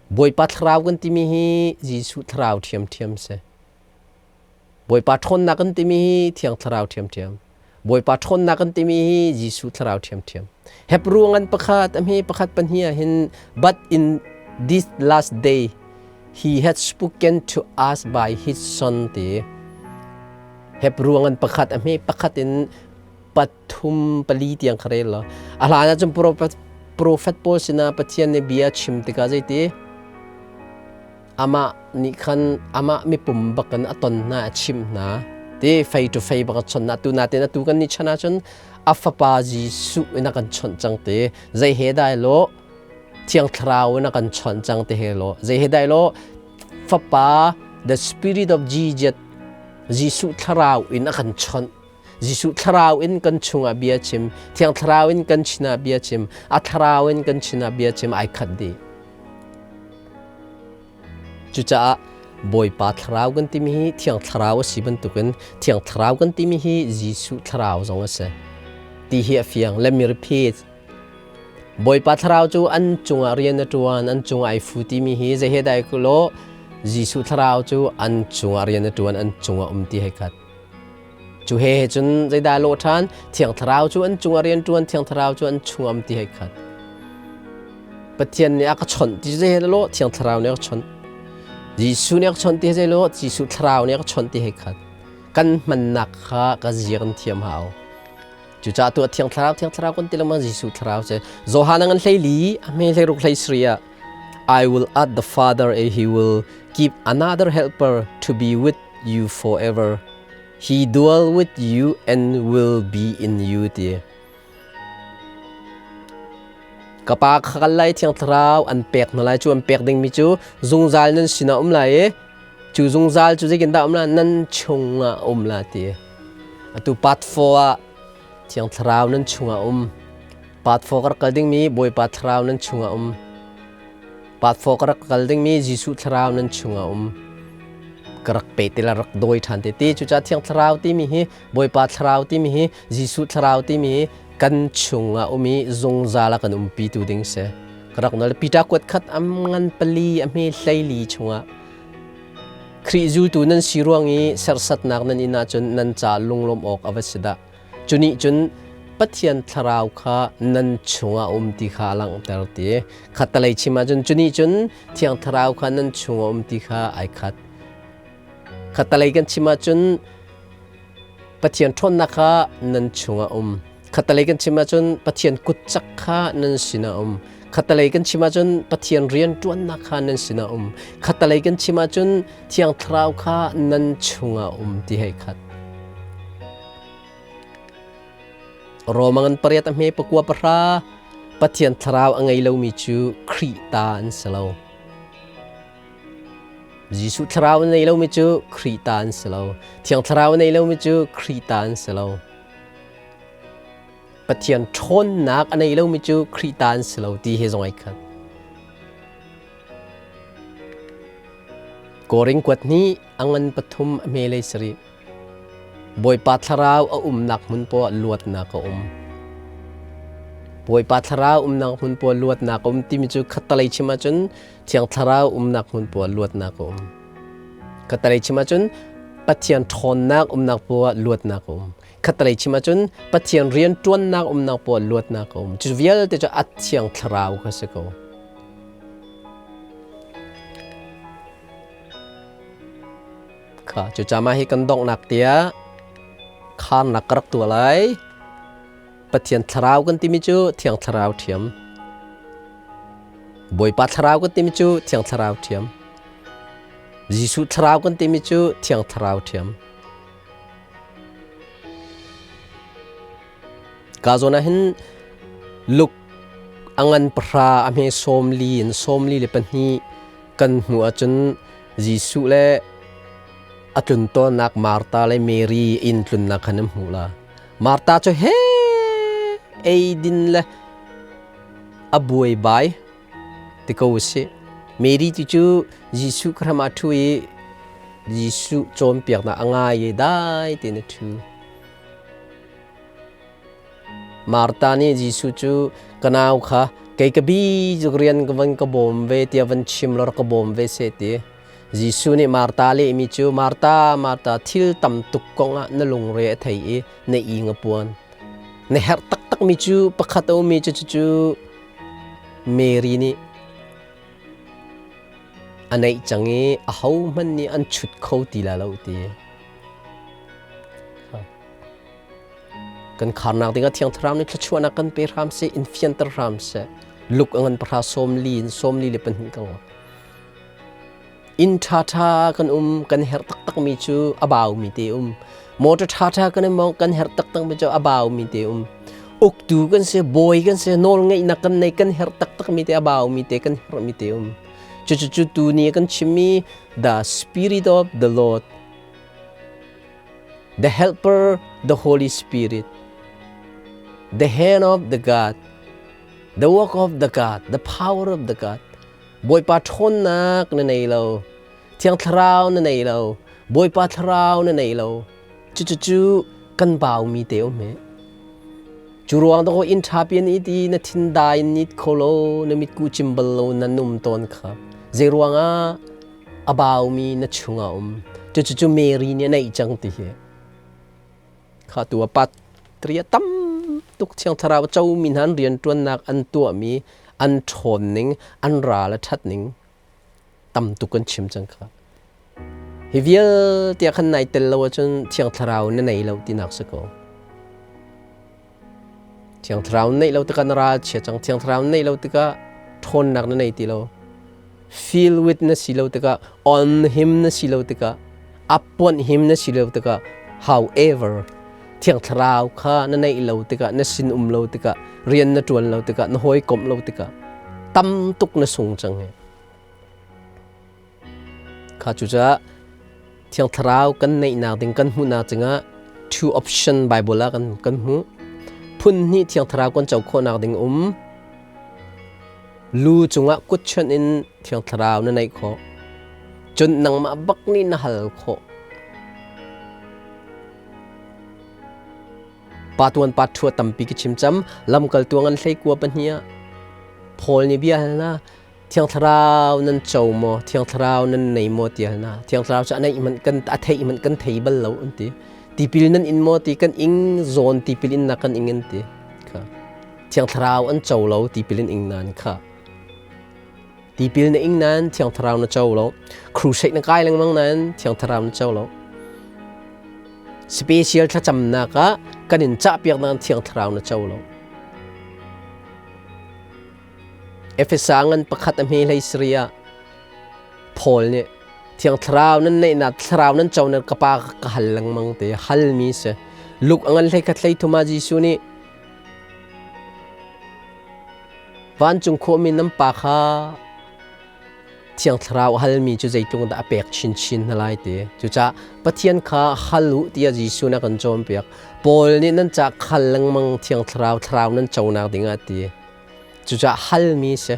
Bawipa Thlarau kan timi hi Jesuh Thlarau ṭhiamṭhiam si. Bawipa ṭhawnnak kan timi hi Thiang Thlarau ṭhiamṭhiam. Bawipa ṭhawnnak kan timi hi Jesuh Thlarau ṭhiamṭhiam. Hebrew ngan pakhat a hme pakhat pahnih ah hin but in this last day he had spoken to us by his son ti. Hebrew ngan pakhat a hme pakhat in pathum pali tiang kha rel law a hlan ah cun prophet pawl sinah Pathian nih bia chim tikah zeiti amah nih khan amah mipum bakin a ton hna a chimh hna ti fei to fei bak a chawnh hna tu natin atu kan ni chan ahcun a fapa Jesuh in a kan chawnh cang ti zei he dai lo Thiang Thlarau in a kan chawnh cang ti he lo zei he dai lo fapa the spirit of Jesus Jesuh Thlarau in a kan chawnh Jesuh Thlarau in kan chungah bia chim Thiang Thlarau in kan chinah bia chim a Thlarau in kan chinah bia chim ai khat dih Cucaah Bawipa Thlarau kan timi hi Thiang Thlarau a si bantukin Thiang Thlarau kan timi hi Jesuh Thlarau zong a si. Ti hi a fiang. Let me repeat. Bawipa Thlarau cu an cungah rian a ṭuan, an cungah ai fu timi hi zei he dai law Jesuh Thlarau cu an cungah rian a ṭuan, an cungah um ti hei khat. Cu he he cun zeidah lawh ṭhan? Thiang Thlarau cu an cungah rian ṭuan, Thiang Thlarau cu an chungah um ti hei khat. Pathian nih a ka chawnh ti zei he lawh Thiang Thlarau nih a ka chawnh. Jesuh nih a ka chawnh ti zei lawh Jesuh Thlarau nih a ka chawnh ti hei khat. Kan hmannak kha ka zia kan thiam hau. Cucaah tu Thiang Thlarau Thiang Thlarau kan ti lengmang Jesuh Thlarau cu Johan an hlei li a hme hlei ruk hlei sri ah I will ask the Father and he will give another helper to be with you forever. He dwell with you and will be in you ti. Ka pa kha kal lai Thiang Thlarau an pek hna lai cu an pek dingmi cu zungzal nan sinah um lai i cu zungzal cu zeitindah um lai nan chungah um la ti. Atu part 4 ah Thiang Thlarau nan chungah um. Part 4 ka rak kal dingmi Bawipa Thlarau nan chungah um. Part 4 ka rak kal dingmi Jesuh Thlarau nan chungah um. Ka rak pe ti la rak dawi ṭhan te ti. Cucaah Thiang Thlarau timi hi Bawipa Thlarau timi hi Jesuh Thlarau timi hi kan chungah um i zungzal a kan umpitu ding si. Ka rak nol Peter kuat khat am ngan pali a hme hleili chungah Khrih zultu nan si ruang i serhsatnak nan in ahcun nan ca lunglawmh awk a va si dah. Cu nih cun Pathian Thlarau kha nan chungah um ti kha a langhter ti. Khattalei chim ahcun cu nih cun Thiang Thlarau kha nan chungah um ti kha ai khat. Khattalei kan chim ahcun Pathian ṭhawnnak kha nan chungah um. Khattalei kan chim ahcun Pathian kutcak kha nan sinah um. Khattalei kan chim ahcun Pathian rianṭuannak kha nan sinah um. Khattalei kan chim ahcun Thiang Thlarau kha nan chungah um ti hei khat. Roma ngan pariat a hme pakua pahra. Pathian thlarau a ngei lomi cu Khrih ta an si lo. Jesuh thlarau a nei lomi cu Khrih ta an si lo. Thiang thlarau a nei lomi cu Khrih ta an si lo. Pathian ṭhawnnak a nei lomi cu Khrih ta an si lo ti he zong ai khat. Korin kuat hnih a ngan pathum a hmelei sarih. Bawipa thlarau a umnak hmun poah luatnak a um. Bawipa thlarau umnak hmun poah luatnak a um timi cu khattalei chim ahcun Thiang Thlarau umnak hmun poah luatnak a um. Khattalei chim ahcun Pathian ṭhawnnak umnak poah luatnak a um. Khattalei chim ahcun Pathian rianṭuannak umnak poah luatnak a um. Cu vialte cu a Thiang Thlarau kha si ko. Kha cucaah mah hi kan donghnak tiah kharnak ka rak tuah lai. Pathian thlarau kan timi cu Thiang Thlarau ṭhiam. Bawipa thlarau kan timi cu Thiang Thlarau ṭhiam. Jesuh thlarau kan timi cu Thiang Thlarau ṭhiam. Ka zawn ah hin Luke a ngan pahra a hme 40 in 42 kan hmuh ahcun Jesuh le a tlun tawnnak Martha le Mary inn tlunnak khan an hmuh la. Martha cu he eidin le a buaibai ti ko usih. Mary ti cu Jesuh kha hram ah ṭhu i Jesuh cawnpiaknak a ngai i dai tein a ṭhu. Martha nih Jesuh cu ka nau kha kei ka bi cu rian ka van ka bawm ve tiah van chim law rak ka bawm ve seh ti. Jesuh nih Martha lehmi cu Martha, Martha, thil tam tuk kongah na lungre a thei i na ing a puan. Na herh taktakmi cu pakhat a ummi cu cucu Mary nih a neih cang i ahohmanh nih an chut kho ti lai lo ti. Kan kharnak dingah Thiang Thlarau nih thluachuahnak kan pe hram seh, in fianter hram seh. Luk a ngan pahra 40 in 42 ka ngak. Inn ṭhaṭha kan um, kan herh taktakmi cu a baumi te um. Motor ṭhaṭha kan i mawng, kan herh taktakmi cu a baumi te um. Uktu kan si, bawi kan si, nawlngeihnak kan nei, kan herh taktakmi te a baumi te, kan herhmi te um. Cucu tu ni kan chimmi the Spirit of the Lord, the Helper, the Holy Spirit, the hand of the God, the work of the God, the power of the God. Bawipa ṭhawnnak na nei lo, Thiang Thlarau na nei lo, Bawipa Thlarau na nei lo. Cucu kan baumi te um he. Cu ruang dawh inn ṭha pian i ti na thin dai in nit kho lo, na mitku cim bal lo na num tawn kha. Zei ruangah a baumi na chungah um. Cucu Mary nih a neih cang ti hi. Kha tu a pat tria tam tuk Thiang Thlarau comi hna an rianṭuannak an tuahmi an ṭhawn ning an ral a ṭhat ning tam tuk kan chim cang kha. Hi vialte ah khan nai tel lo ahcun Thiang Thlarau na nei lo tinak si ko. Thiang Thlarau neih lo tikah na ral chia cang. Thiang Thlarau neih lo tikah ṭhawnnak na nei ti lo. Feel with na si lo tikah, on him na si lo tikah, upon him na si lo tikah, however, Thiang Thlarau kha na neih lo tikah, na sin um lo tikah, rian na ṭuan lo tikah, na hawikomh lo tikah, tam tuk na sung cang hi. Kha cucaah Thiang Thlarau kan neihnak ding kan hmuhnak cingah two option Bible ah kan kan hmuh. Phun hnih Thiang Thlarau kan co khawhnak ding um. Lu cungah kut chuan in Thiang Thlarau na neih khawh. Cun nangmah bak nih na hal khawh. Pa tuan pa thua tampi ka chim cam lamkal tuang an hlei kua pahnih ah Paul nih bia hal na Thiang Thlarau nan co maw? Thiang Thlarau nan nei maw? ti hal hna. Thiang Thlarau cu a neih hmanh kan a theih hmanh kan thei bal lo an ti. Tipil nan in maw ti kan ing zawn tipil innak kan ing an ti. Kha. Thiang Thlarau an co lo tipil in ing nan kha. Tipil na ing nan Thiang Thlarau na co lo. Crusade na kai lengmang nan Thiang Thlarau na co lo. Special thlacamnak ah kan in cahpiak nan Thiang Thlarau na co lo. Efesa ngan pakhat a hme hlei sari ah Paul nih Thiang Thlarau nan neihnak Thlarau nan conak ka pa ka hal lengmang te halmi si. Luke a ngan hlei khat hlei thum ah Jesuh nih Vancung khuami nan Pa kha Thiang Thlarau a halmi cu zeitluk dah a pek chinchin hna lai ti. Cucaah Pathian kha hal u tiah Jesuh nih a kan cawnpiak. Paul nih nan ca khal lengmang Thiang Thlarau thlarau nan conak dingah a ti. Cucaah halmi si.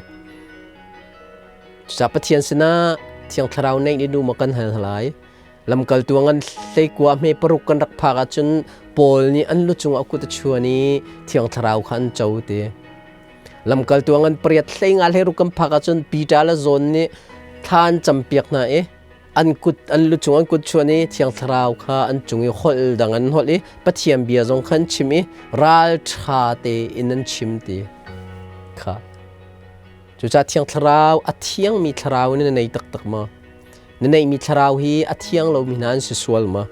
Cucaah Pathian sinah Thiang Thlarau neih ni nu maw kan hal hna lai. Lamkaltu ngan hleikua hme paruk kan rak phak ahcun Paul nih an lu cungah kut a chuan i Thiang Thlarau kha an co ti. Lamkaltu ngan pariat hlei nga hlei ruk kan phak ahcun Peter le John nih thla an campiak hna i an kut an lu cung an kut chuan i Thiang Thlarau kha an cung i holh dang an holh i Pathian bia zong kha an chim i ralṭha tein an chim ti kha. Cucaah Thiang Thlarau a thiangmi thlarau in na nei taktak maw? Na neihmi thlarau hi a thiang lomi hna an si sual maw?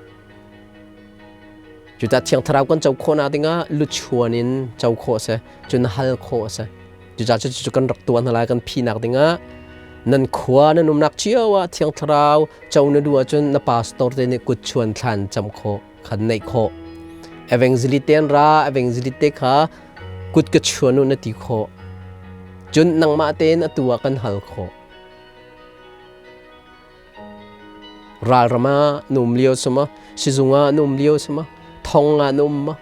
Cucaah Thiang Thlarau kan co khawhnak dingah luchuan in co khawh a si, cun hal khawh a si. Cucaah cucu kan rak tuah hna lai kan phinak dingah nan khua nan umnak cio ah Thiang Thlarau co na duh ahcun na pastor te nih kutchuan thlan cam khawh khan neih khawh. Evangelist te an ra, evangelist te kha kut ka chuan u na ti khawh. Cun nangmah tein atu ah kan hal khawh. Ralram ah na um lio si maw? Sizung ah na um lio si maw? Thong ah na um maw?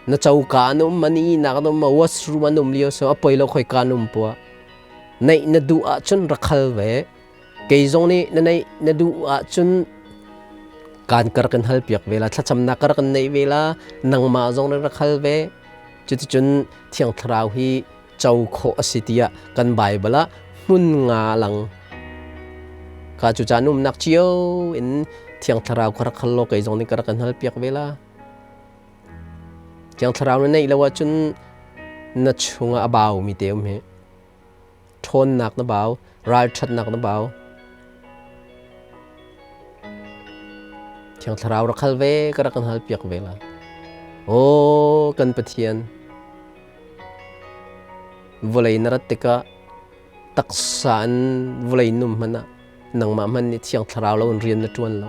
Na coka ah na um ma? Na ihnak na um ma? Washroom ah na um lio si maw? A poi lo khoika na um poah. Neih na duh ahcun rak hal ve. Kei zong nih na neih na duh ahcun kaan kar kan hal piak ve la, thlacamnak kar kan neih ve la, nangmah zong na rak hal ve. Cuticun Thiang Thlarau hi co khawh a si tiah kan Baibal ah hmun nga lang kha cu caan umnak cio in Thiang Thlarau kha rak hal law kei zong nih ka rak kan hal piak ve la. Thiang Thlarau na neih lo ahcun na chungah a baumi te um hi. Ṭhawnnak na bau, ralṭhatnak na bau. Thiang Thlarau rak hal ve, ka rak kan hal piak ve la. Aw kan Pathian, Vawlei na rat tikah taksa in vawlei num hmanh ah nangmah hmanh nih Thiang Thlarau lo in rian na ṭuan lo.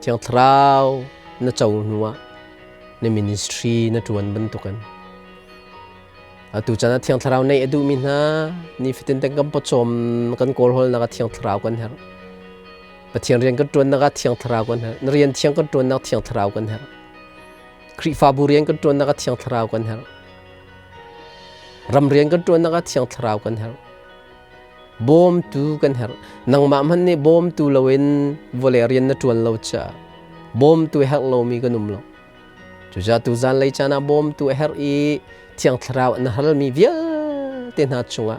Thiang Thlarau na co hnuah na ministry na ṭuan bantukin atu caan ah Thiang Thlarau neih a duhmi hna nifatin te kan pawcawm kan kawlhawlnak ah Thiang Thlarau kan herh. Pathian rian kan ṭuannak ah Thiang Thlarau kan herh. Na rian thiang kan ṭuannak Thiang Thlarau kan herh. Khrihfabu rian kan ṭuannak ah Thiang Thlarau kan herh. Ram rian kan ṭuannak ah Thiang Thlarau kan herh. Bawmtu kan herh. Nangmah hmanh nih bawmtu loin vawlei rian na ṭuan lo caah bawmtu herh lomi kan um lo. Cucaah tuzan lei caan ah bawmtu a herh i Thiang Thlarau na halmi vialte hna cungah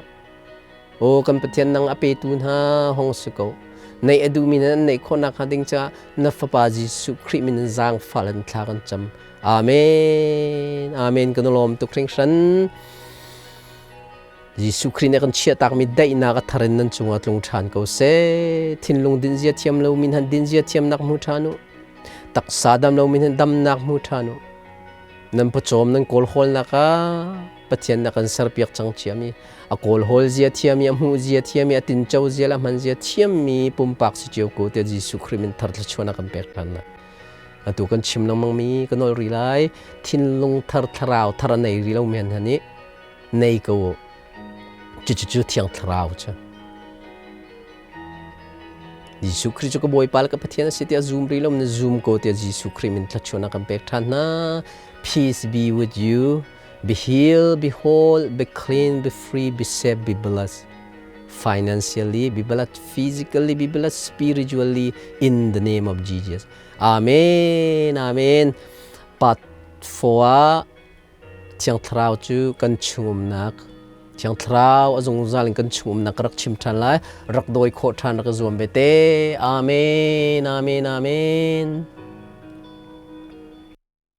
Aw kan Pathian nang a petu hna hong si ko. Neih a duhmi nan neih khawhnak hnga ding caah na Fapa Jesuh Khrih min in zaangfah in thla kan cam. Amen. Amen. Kan lawm tuk hringhran. Jesuh Khrih nih kan chiahtakmi daihnak a thar in nan cungah tlung ṭhan ko seh. Thinlung dinzia thiam lomi han dinzia thiamnak hmu ṭhan u. Taksa dam lomi han damnak hmu ṭhan u. Nan pawcawm nan kawlhawlnak ah Pathian na kan serpiak cang ciami a kawlhawl zia thiami a hmuh zia thiami a tinco zia le a hman zia thiammi pumpak si cio ko tiah Jesuh Khrih min thar thluachuah kan pek ṭhan lai. Atu kan chim lengmangmi ka nawl rih lai thinlung thar thlarau thar a nei rih lo men han i nei ko u. Cucu Thiang Thlarau cu. Jesuh Khrih cu ka Bawipa le ka Pathian a si tiah zum rih lo na zum ko tiah Jesuh Khrih min thluachuahnak kan pek ṭhan hna. Peace be with you. Be healed, be whole, be clean, be free, be safe, be blessed. Financially, be blessed physically, be blessed spiritually in the name of Jesus. Amen. Amen. Part 4 ah Thiang Thlarau cu kan chungumnak Thiang Thlarau a zungzal in kan chungumnak ka rak chim ṭhan lai rak dawi khawh ṭhan rak i zuam ve te. Amen. Amen. Amen.